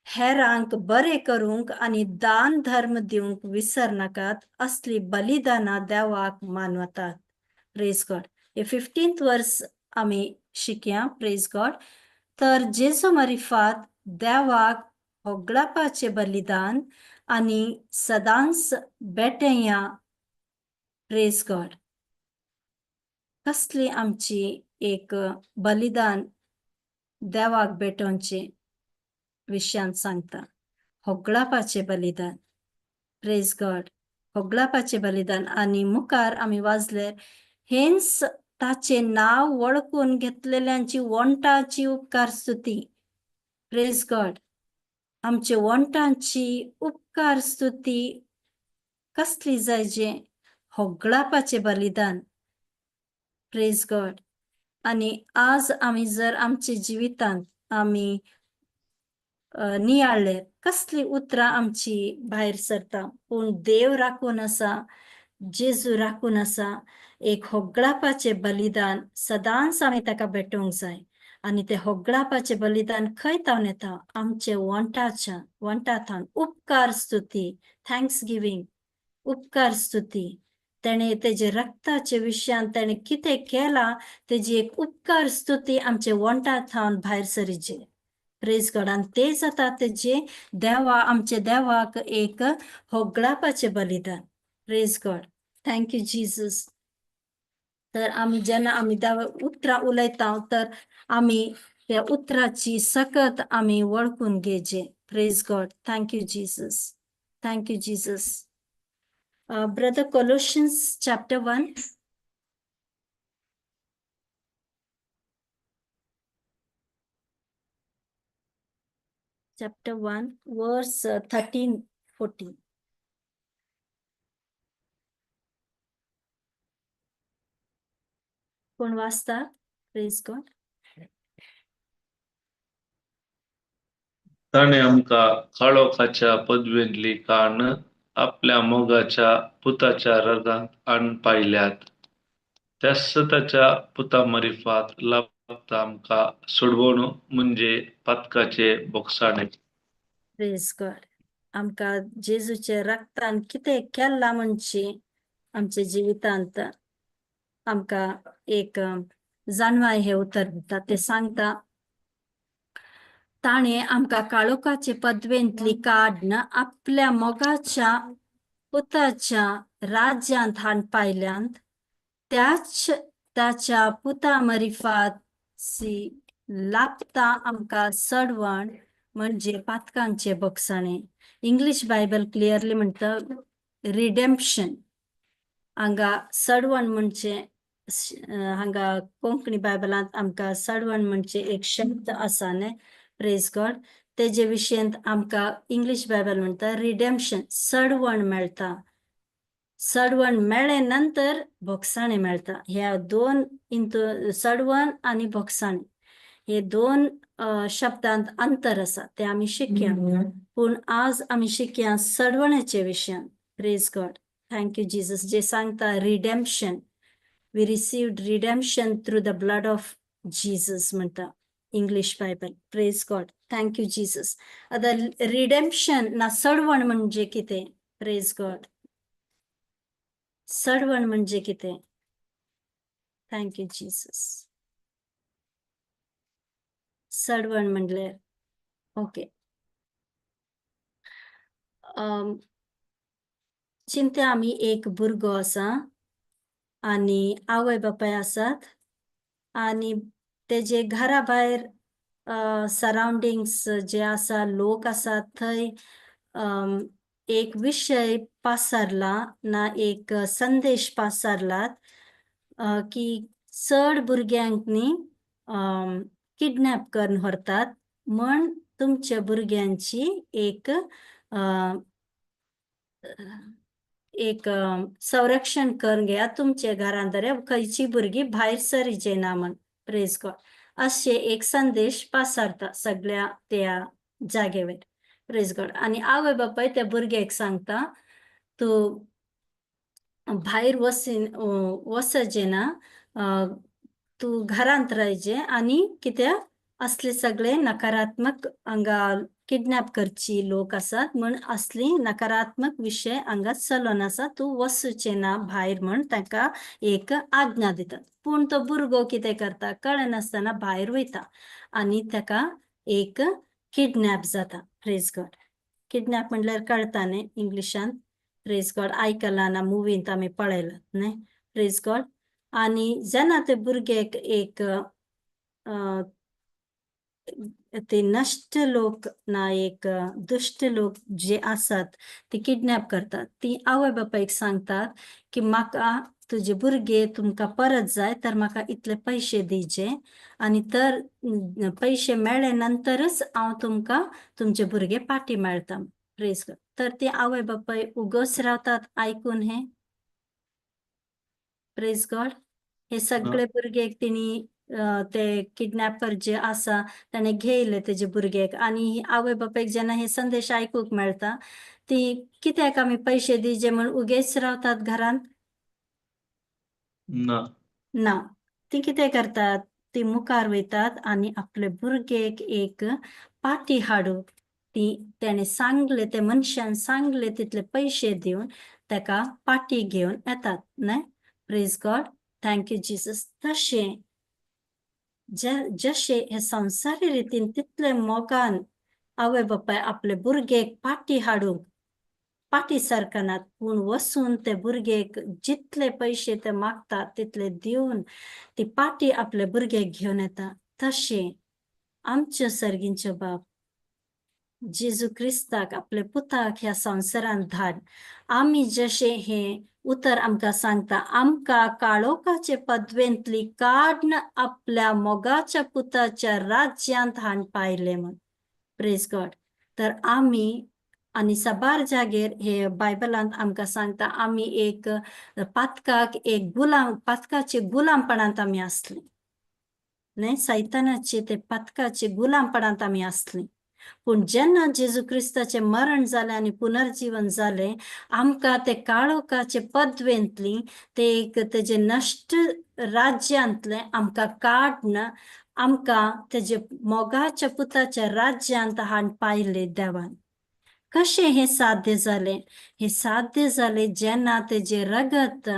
हेरांक बरें करूंक आनी दान धर्म दिवंक विसरनाकात. असली बलिदानां देवाक मानवतात. प्रेज गॉड. हे 15th वर्स आमी शिकया. प्रेज गॉड. तर जेजू मरिफात देवाक होगळापाचे बलिदान आनी सदांच भेटया. प्रेज गॉड. कसली आमची एक बलिदान देवाक भेटोवचे विशयांत सांगता. होगळापाचे बलिदान. प्रेज गॉड. होगळापाचे बलिदान आनी मुखार आमी वाजले, हेंच ताचे नांव वळखून घेतलेल्यांची वंटाची उपकार स्तुती. प्रेज गॉड. आमचे वंटांची उपकार स्तुती कसली जायजे? होगळापाचे बलिदान. प्रेज गॉड. आनी आज आमी जर आमच्या जिवितांत आमी नियाळ्ळे, कसली उतरां आमची भायर सरता, पूण देव राखून आसा, जेजू राखून आसा. एक होगळापाचें बलिदान सदांच आमी ताका भेटोवंक जाय. आनी ते होगळापाचें बलिदान खंय तावन येता? आमचे वंटाच्या वंटा थावन. उपकार स्तुती, thanks giving, उपकार स्तुती. तेणे तेजे रक्ताचे विशयान तेणे कितें केलां, तेजी एक उपकार स्तुती आमचे वंटा थावन भायर सरीचे. प्रेज गॉड. आनी ते जाता तेजे देवा आमचे देवाक एक होगळापाचें बलिदान. Praise God. Thank you Jesus. तर आमी जेन्ना आमी देवा उतरां उलयता, तर आमी त्या उतराची सकत आमी वळखून घेवचे. Praise God. Thank you Jesus. Thank you Jesus. Brother, Colossians chapter 1, chapter 1 verse 13, 14. कोण वाचता? प्रेज गॉड. ताणें आमकां काळोखाच्या पदवेंतली काण आपल्या मोगाच्या पुताच्या रगांत हाडून पायल्यात. त्याच ताच्या पुता मरिफात लाभता आमकां सोडवण, म्हणजे पातकाचे बोगसाणे. प्रेज गॉड. आमकां जेजूच्या रक्तान कितें केलां म्हणजे आमच्या जिवितांत आमकां एक जाणवाय हे उतर दिता. ते सांगता, ताणें आमकां काळोखाचे पदवेंतली काडन आपल्या मोगाच्या पुताच्या राज्यांत हाड पायल्यांत. त्याच ताच्या पुता मरिफाची लाभता आमकां सडवण, म्हणजे पातकांचे बोगसाणे. इंग्लीश बायबल क्लियरली म्हणटा रिडेम्पशन. हांगा सडवण म्हणजे हांगा कोंकणी बायबलांत आमकां सडवण म्हणजे एक शब्द आसा न्हय. प्रेज गॉड. तेजे विशयंत आमकां इंग्लीश बायबल म्हणटा रिडेम्पशन, सडवण मेळटा. सडवण मेळ्ळे नंतर भोगसाणे मेळटा. ह्या दोन इंतू सडवण आनी भोगसाणे हे दोन शब्दांत अंतर आसा, ते आमी शिकया. पूण आज आमी शिकया सडवण्याचे विशयान. Praise God. Thank you Jesus. जे सांगता redemption, we received redemption through the blood of Jesus म्हणटा English Bible. Praise God. Thank you Jesus. आतां रिडेम्पशन ना सडवण म्हणजे कितें? Praise God. सडवण म्हणजे कितें? Thank you Jesus. सडवण म्हणल्यार, ओके, चिंत्या आमी एक भुरगो आसा आनी आवय बापाय आसात आनी तेजे घरा भायर सरावंडिंग्स जे आसा, लोक आसात, थंय एक विशय पासारला ना, एक संदेश पासारलात की चड भुरग्यांक न्ही किडनॅप करून व्हरतात म्हण तुमच्या भुरग्यांची एक एक संरक्षण करून घेया, तुमच्या घरांत खंयची भुरगीं भायर सरीचे ना म्हण. प्रेज गॉड. अशे एक संदेश पासारता सगळ्या त्या जागेवर. प्रेज गॉड. आनी आवय बापाय त्या भुरग्याक सांगता, तूं भायर वसीन वचचें ना, तूं घरांत रावचें आनी कित्याक असले सगळे नकारात्मक हांगा किडनॅप करची लोक आसात म्हण असली नकारात्मक विशय हांगा चलोन आसा, तूं वचचें ना भायर म्हण ताका एक आज्ञा दितात. पूण तो भुरगो कितें करता, कळनासतना भायर वयता आनी ताका एक किडनॅप जाता. Praise God. Kidnap म्हणल्यार कळटा न्ही इंग्लिशान? प्रेज गॉड. आयकलां ना, मुवींत आमी पळयलां न्ही? प्रेज गॉड. आनी जेन्ना ते भुरग्याक एक ते नश्ट लोक ना, एक दुश्ट लोक जे आसात ते किडनॅप करतात, ती आवय बापायक सांगतात की म्हाका तुजे भुरगे तुमकां परत जाय तर म्हाका इतले पयशे दिवचे आनी तर पयशे मेळ्ळे नंतरच हांव तुमकां तुमचे भुरगे पाटी मेळटा. प्रेज गॉड. तर ती आवय बापाय उगोच रावतात आयकून हे. प्रेज गॉड. हे सगळे भुरगे तिणी ते किडनॅपर जे आसा ताणें घेयले तेजे भुरग्याक आनी आवय बापायक जेन्ना हे संदेश आयकूंक मेळटा, ती कित्याक आमी पयशे दिवचे म्हण उगेच रावतात घरांत? ना. ना, ती कितें करतात, ती मुखार वयतात आनी आपले भुरगेक एक पाटी हाडूंक ती तेणें सांगले, ते मनशान सांगले तितले पयशे दिवन ताका पाटी घेवन येतात न्हय? Praise God. Thank you Jesus. तशें जशे हे संवसारी रितीन तितले मोगान आवय बापाय आपले भुरगेक पाटी हाडूंक पाटी सारकनात, पूण वचून ते भुरगेक जितले पयशे ते मागतात तितले दिवन ती पाटी आपले भुरग्याक घेवन येता, तशें आमच्या सर्गींचो बाप जेजू क्रिस्ताक, आपले पुताक ह्या संवसारांत धाड आमी जशें हें उतर आमकां सांगता, आमकां काळोखाचे पदवेंतली काड्न आपल्या मोगाच्या पुताच्या राज्यांत हाड पायले म्हण. प्रेज गॉड. तर आमी आनी साबार जागेर हे बायबलांत आमकां सांगता, आमी एक पातकाक एक गुलाम, पातकाचे गुलामपणांत आमी आसली न्हय? सैतानाचे ते पातकाचे गुलामपणांत आमी आसली. पूण जेन्ना जेजू क्रिस्ताचें मरण जालें आनी पुनर्जीवन जालें, आमकां ते काळोखाचे पदवेंतली, ते एक तेजे नश्ट राज्यांतलें आमकां काड्न आमकां तेजे मोगाच्या पुताच्या राज्यांत हाड पायले देवान. कशें हें साध्य जालें? हें साध्य जालें जेन्ना तेजें रगत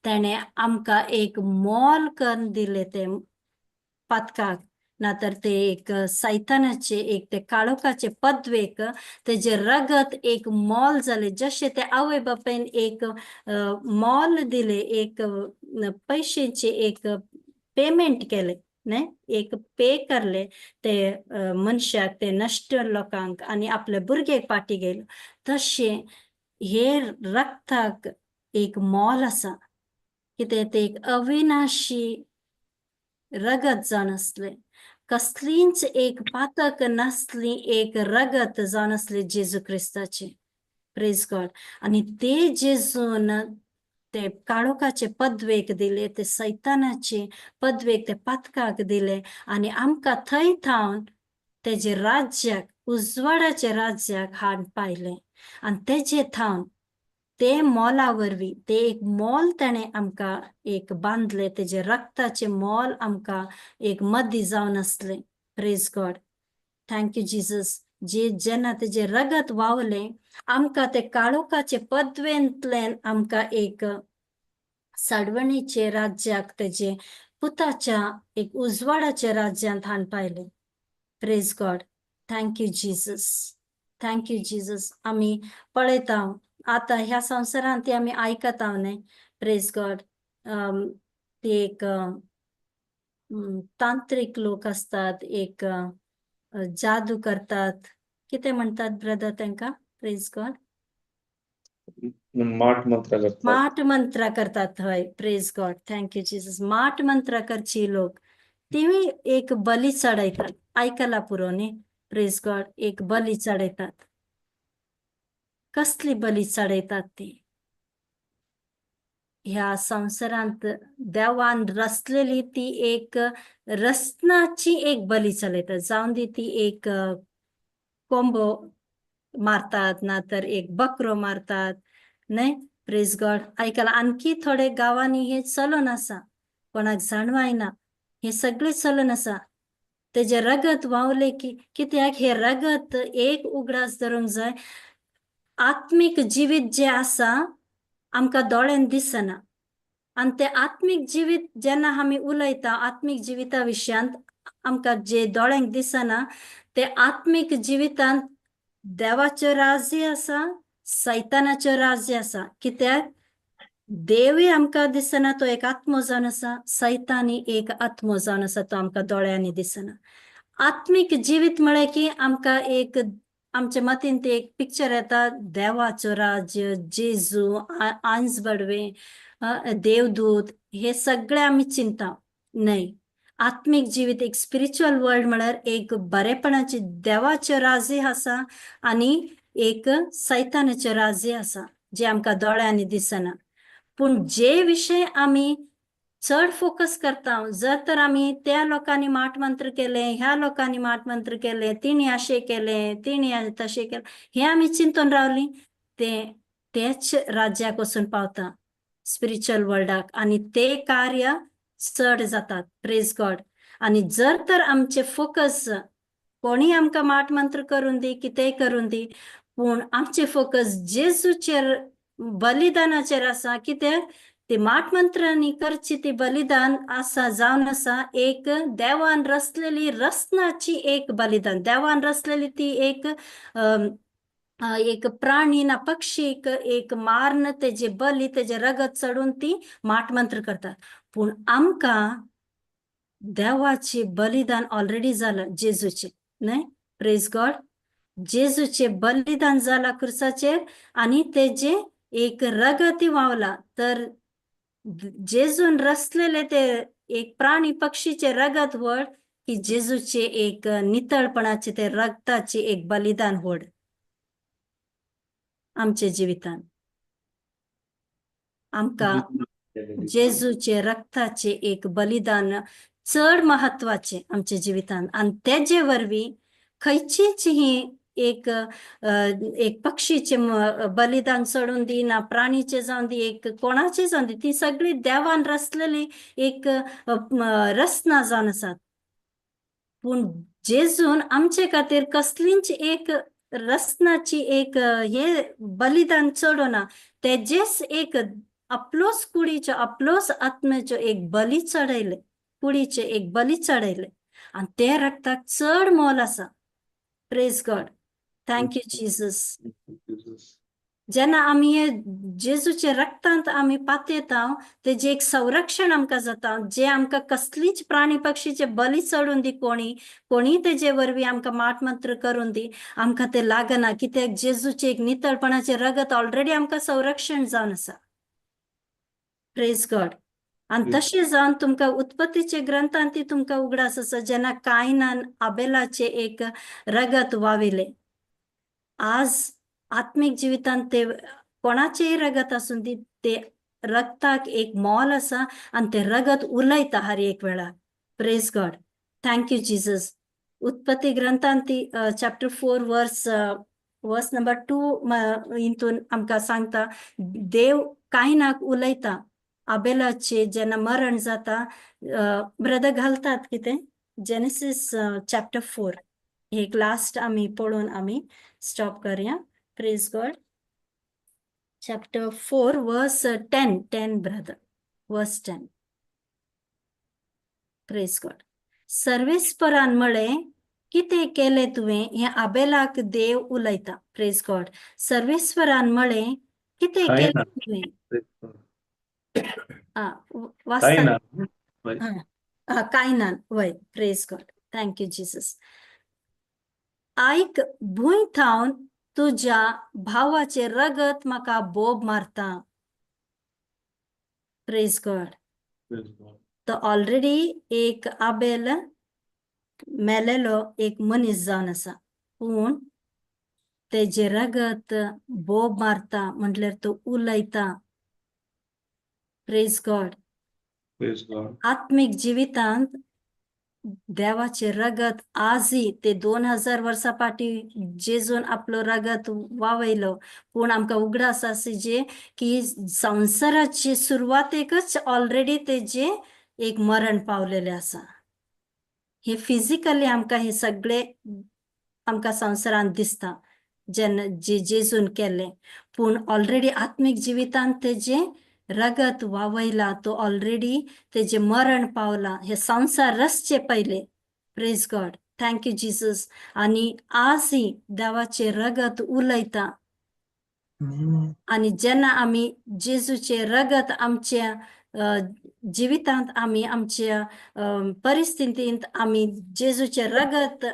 तेणें आमकां एक मोल करून दिलें तें पातकाक, ना तर ते एक सैतानाचे एक ते काळोखाचे पदवेक तेजें रगत एक मोल जालें. जशें ते आवय बापायन एक मोल दिलें, एक पयशेचें एक पेमेंट केलें न्हय, एक पे करले ते मनशाक, ते नश्ट लोकांक आनी आपल्या भुरग्याक पाटी गेलो, तशें हे रक्ताक एक मोल आसा. कितें तें एक अविनाशी रगत जावन आसलें, कसलींच एक पातक नासली एक रगत जावन आसलें जेजू क्रिस्ताचें. प्रेज गॉड. आनी ते जेजून ते काळोखाचे पदवेक दिले, ते सैतानाचे पदवेक, ते पातकाक दिले आनी आमकां थंय थावन तेजे राज्याक, उजवाडाच्या राज्याक हाड पायले. आनी तेजे थावन ते मोला वरवीं, ते एक मोल ताणें आमकां एक बांदलें, तेजे रक्ताचें मोल आमकां एक मदीं जावन आसलें. Praise God. Thank you Jesus. जे जेन्ना तेजें रगत व्हांवलें, आमकां ते काळोखाचे पदवेंतल्यान आमकां एक साडवणीचे राज्याक तेजे पुताच्या एक उजवाडाच्या राज्यांत हाडून पायलें. Praise God. Thank you Jesus, thank you Jesus. आमी पळयता आतां ह्या संवसारांत ती आमी आयकता न्हय. प्रेज गॉड. ती एक तांत्रीक लोक आसतात, एक जादू करतात, कितें म्हणटात ब्रदर तांकां? Praise God. माट मंत्र करतात. माट मंत्र करतात, हय. Praise God, thank you Jesus. माट मंत्र करची लोक तिवूय एक बली चडयतात. आयकला पुरो न्ही? प्रेज गॉड. एक बली चडयतात. कसली बली चडयतात ती? ह्या संवसारांत देवान रचलेली ती एक रसनाची एक बली चलयतात. जावन दी ती एक कोंबो मारतात ना तर एक बकरो मारतात न्हय. प्रेज गॉड. आयकला आणखी थोडे गांवांनी हे चलून आसा, कोणाक जाणवायना, हे सगळे चलून आसा. तेजे रगत व्हांवले की, कित्याक हे रगत एक उगडास धरूंक जाय, आत्मीक जिवीत जे आसा आमकां दोळ्यान दिसना आनी ते आत्मीक जिवीत जेन्ना आमी उलयता, आत्मीक जिविता विशयांत आमकां जे दोळ्यांक दिसना, ते आत्मीक जिवितांत देवाचें राज्य आसा, सैतानाचें राज्य आसा. कित्याक देवूय आमकां दिसना, तो एक आत्मो जावन आसा. सैतानी एक आत्मो जावन आसा, तो आमकां दोळ्यांनी दिसना. आत्मीक जिवीत म्हळें की आमकां एक आमच्या मतीन ते एक पिक्चर येता, देवाचो राज्य, जेजू, आंज बडवे, देवदूत, हे सगळे आमी चिंता न्हय. आत्मीक जिवीत एक स्पिरिच्युअल वर्ल्ड म्हळ्यार एक बरेपणाचे देवाचें राज्य आसा आनी एक सैतानाचें राज्य आसा, जे आमकां दोळ्यांनी दिसना. पूण जे विशय आमी चड फोकस करता, जर तर आमी त्या लोकांनी माट मंत्र केले, ह्या लोकांनी माट मंत्र केले, तिणी अशें केलें, तिणी तशें केलें, हें आमी चिंतून रावली, ते तेच राज्याक वचून पावता, स्पिरिच्युअल वर्ल्डाक, आनी ते कार्य चड जातात. प्रेज गॉड. आनी जर तर आमचे फोकस, कोणी आमकां माट मंत्र करून दी, कितेंय करून दी, पूण आमचे फोकस जेजूचेर बलिदानाचेर आसा. कित्याक ती माट मंत्रांनी करची ती बलिदान आसा जावन आसा एक देवान रचलेली रचनाची एक बलिदान. देवान रचलेली ती एक एक प्राणी ना पक्षीक एक मारन तेजे बली, तेजे रगत चडून ती माट मंत्र करतात. पूण आमकां देवाचे बलिदान ऑलरेडी जालां जेजूचे न्हय. Praise God. जेजूचे बलिदान जाला क्रुसाचेर आनी तेजे एक रगत व्हांवला. तर जेजून रचलेले ते एक प्राणी पक्षीचे रगत व्हड की जेजूचे एक नितळपणाचे ते रगताचे एक बलिदान व्हड आमच्या जिवितान? आमकां जेजूचे रक्ताचे एक बलिदान चड महत्वाचे आमच्या जिवितान आनी तेजे वरवीं खंयचीच ही एक एक पक्षीचे बलिदान चडून दी ना प्राणीचे जावन दी, एक कोणाचे जावन दी, ती सगळी देवान रचलेली एक रचना जावन आसात. पूण जेजून आमचे खातीर कसलीच एक रचनाची एक हे बलिदान चडोना, तेजेच एक आपलोच कुडीचो, आपलोच आत्म्याचो एक बली चडयले, कुडीचे एक बली चडयले आनी ते रक्ताक चड मोल आसा. Praise God. Thank you Jesus. जेन्ना आमी हे जेजूच्या रक्तांत आमी पातयेता, तेजें एक संरक्षण आमकां जाता, जे आमकां कसलीच प्राणी पक्षीचे बली चडून दी, कोणी कोणी तेजे वरवीं आमकां माट मंत्र करून दी, आमकां ते लागना. कित्याक जेजूचे एक नितळपणाचे रगत ऑलरेडी आमकां संरक्षण जावन आसा. Praise God. आनी तशें जावन तुमकां उत्पत्तीचे ग्रंथांत ती तुमकां उगडास आसा, जेन्ना कायनान आबेलाचे एक रगत वाविलें. आज आत्मीक जिवितांत ते कोणाचेय रगत आसून दी, ते रक्ताक एक मोल आसा आनी ते रगत उलयता हर एक वेळार. Praise God. Thank you Jesus. उत्पत्ती ग्रंथांत ती chapter 4 verse number 2 हितून आमकां सांगता, देव कायनाक उलयता आबेलाचे जेन्ना मरण जाता. ब्रदर घालतात कितें? जेनेसीस चॅप्टर 4 एक लास्ट आमी पळोवन आमी स्टॉप करया. Praise God. Chapter 4 verse 10, 10, brother. Verse 10. Praise God. सर्वेस्परान म्हळें, कितें केलें तुवें? हें आबेलाक देव उलयता. प्रेज गॉड. सर्वेस्परान म्हळें, कितें काय केलें ना. तुवें? आ, काय वाचता. ना. हा, कायनान, वय. Praise God, thank you Jesus. आयक, भूंय थावन तुज्या भावाचें रगत म्हाका बोब मारता. Praise God. Praise God. तो ऑलरेडी एक आबेल मेलेलो एक मनीस जावन आसा, पूण तेजें रगत बोब मारता म्हटल्यार तो उलयता. Praise God. Praise God. आत्मीक जिवितांत देवाचें रगत आजय ते 2000 वर्सां फाटीं जेजून आपलो रगत वावयलो, पूण आमकां उगडास आसा जे की संवसाराचे सुरवातेकच ऑलरेडी तेजें एक मरण पावलेलें आसा. हे फिजिकली आमकां हे सगळे आमकां संवसारांत दिसता जेन्ना जे जेजून केल्लें, पूण ऑलरेडी आत्मीक जिवितांत तेजें रगत वावयला, तो ऑलरेडी तेजें मरण पावला हे संवसार रचचे पयले. Praise God, thank you Jesus. आनी आजय देवाचें रगत उलयता. आनी जेन्ना आमी जेजूचें रगत आमच्या जिवितांत, आमी आमच्या परिस्थितींत आमी जेजूचें रगत,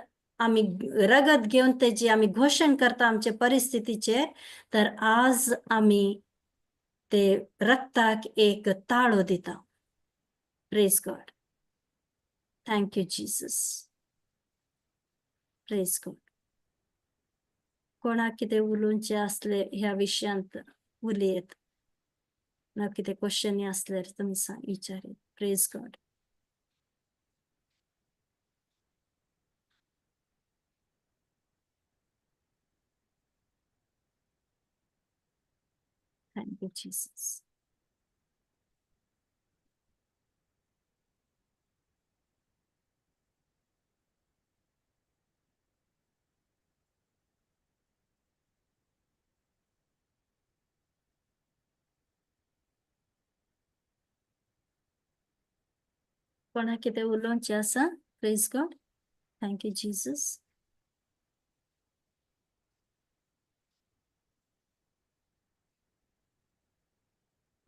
आमी रगत घेवन तेजी आमी घोशण करता आमचे परिस्थितीचेर, तर आज आमी ते रक्ताक एक ताळो दिता. Praise God, thank you Jesus. Praise God. कोणाक कितें उलोवचें आसलें ह्या विशयांत उलयत ना, कितें क्वेश्चन आसल्यार तुमी सांग, विचारीत. Praise God. Thank you Jesus. कोणाक कितें उलोवचें आसा? Praise God, thank you Jesus.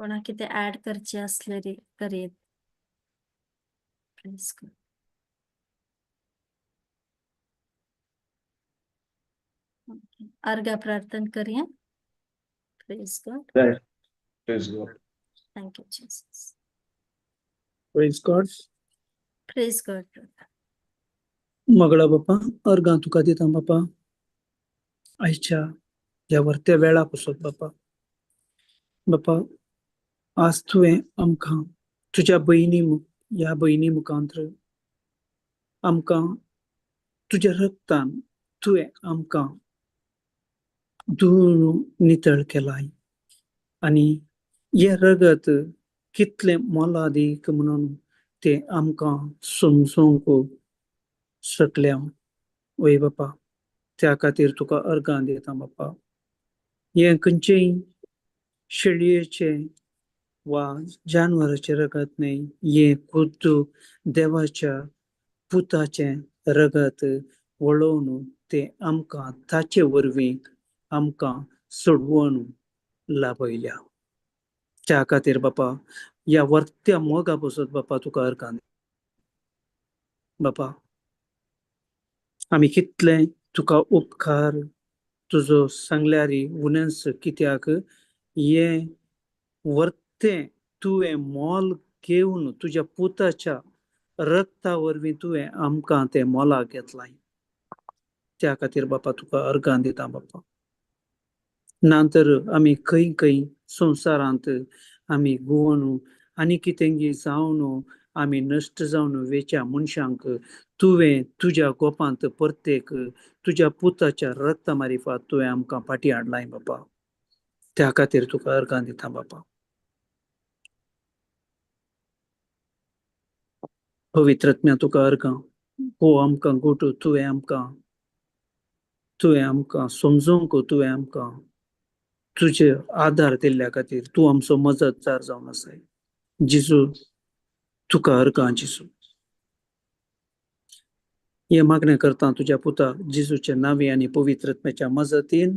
कोणाक कितें ऍड करचें आसल्यार करयेत. Praise God. अर्घा प्रार्थना करया. Praise God. Praise God. Thank you Jesus. Praise God. Praise God, brother. मगळा बापा, अर्गां तुका दिता बापा, आयच्या ह्या वर्त्या वेळा पसत बापा. बापा, आज तुवें आमकां तुज्या भयणी, ह्या भयणी मुखांत्र आमकां तुज्या रक्तान तुवें आमकां धुवन नितळ केलाय आनी हें रगत कितलें मोलादीक म्हणून तें आमकां समजूंक शकल्या. वय बापा, त्या खातीर तुका अर्गां दिता बापा. हें खंयचेय शेळयेचें वा जानवराचें रगत न्हय, हें खुद्द देवाच्या पुताचें रगत वळोवन तें आमकां ताचे वरवीं आमकां सोडवण लाभयल्या. त्या खातीर बापा, ह्या वर्त्या मोगा पसत बापा तुका अर्गां बापा. आमी कितले तुका उपकार तुजो सांगल्यार उणेंच, कित्याक हें वर्तें तुवें मोल घेवन तुज्या पुताच्या रक्ता वरवीं तुवें आमकां तें मोलाक घेतलां. त्या खातीर बापा तुका अर्गां दिता बापा. ना तर आमी खंय खंय संवसारांत आमी गुवोन आनी कितेंगी जावन आमी नश्ट जावन वेच्या मनशांक तुवें तुज्या गोपांत परतेक तुज्या पुताच्या रक्ता मारिफात तुवें आमकां फाटीं हाडलाय बापा. त्या खातीर तुका अर्गां दिता बापा. पवित्रत्म्या तुका अर्गां हो आमकां गुटू तुवें आमकां समजूंक, तुवें आमकां तुजे आदार दिल्ल्या खातीर तूं आमचो मजतगार जावन आसाय. जेजू तुका अर्गां जेजू. हें मागणें करता तुज्या पुता जेजूच्या नांवी आनी पवित्र आत्म्याच्या मजतीन.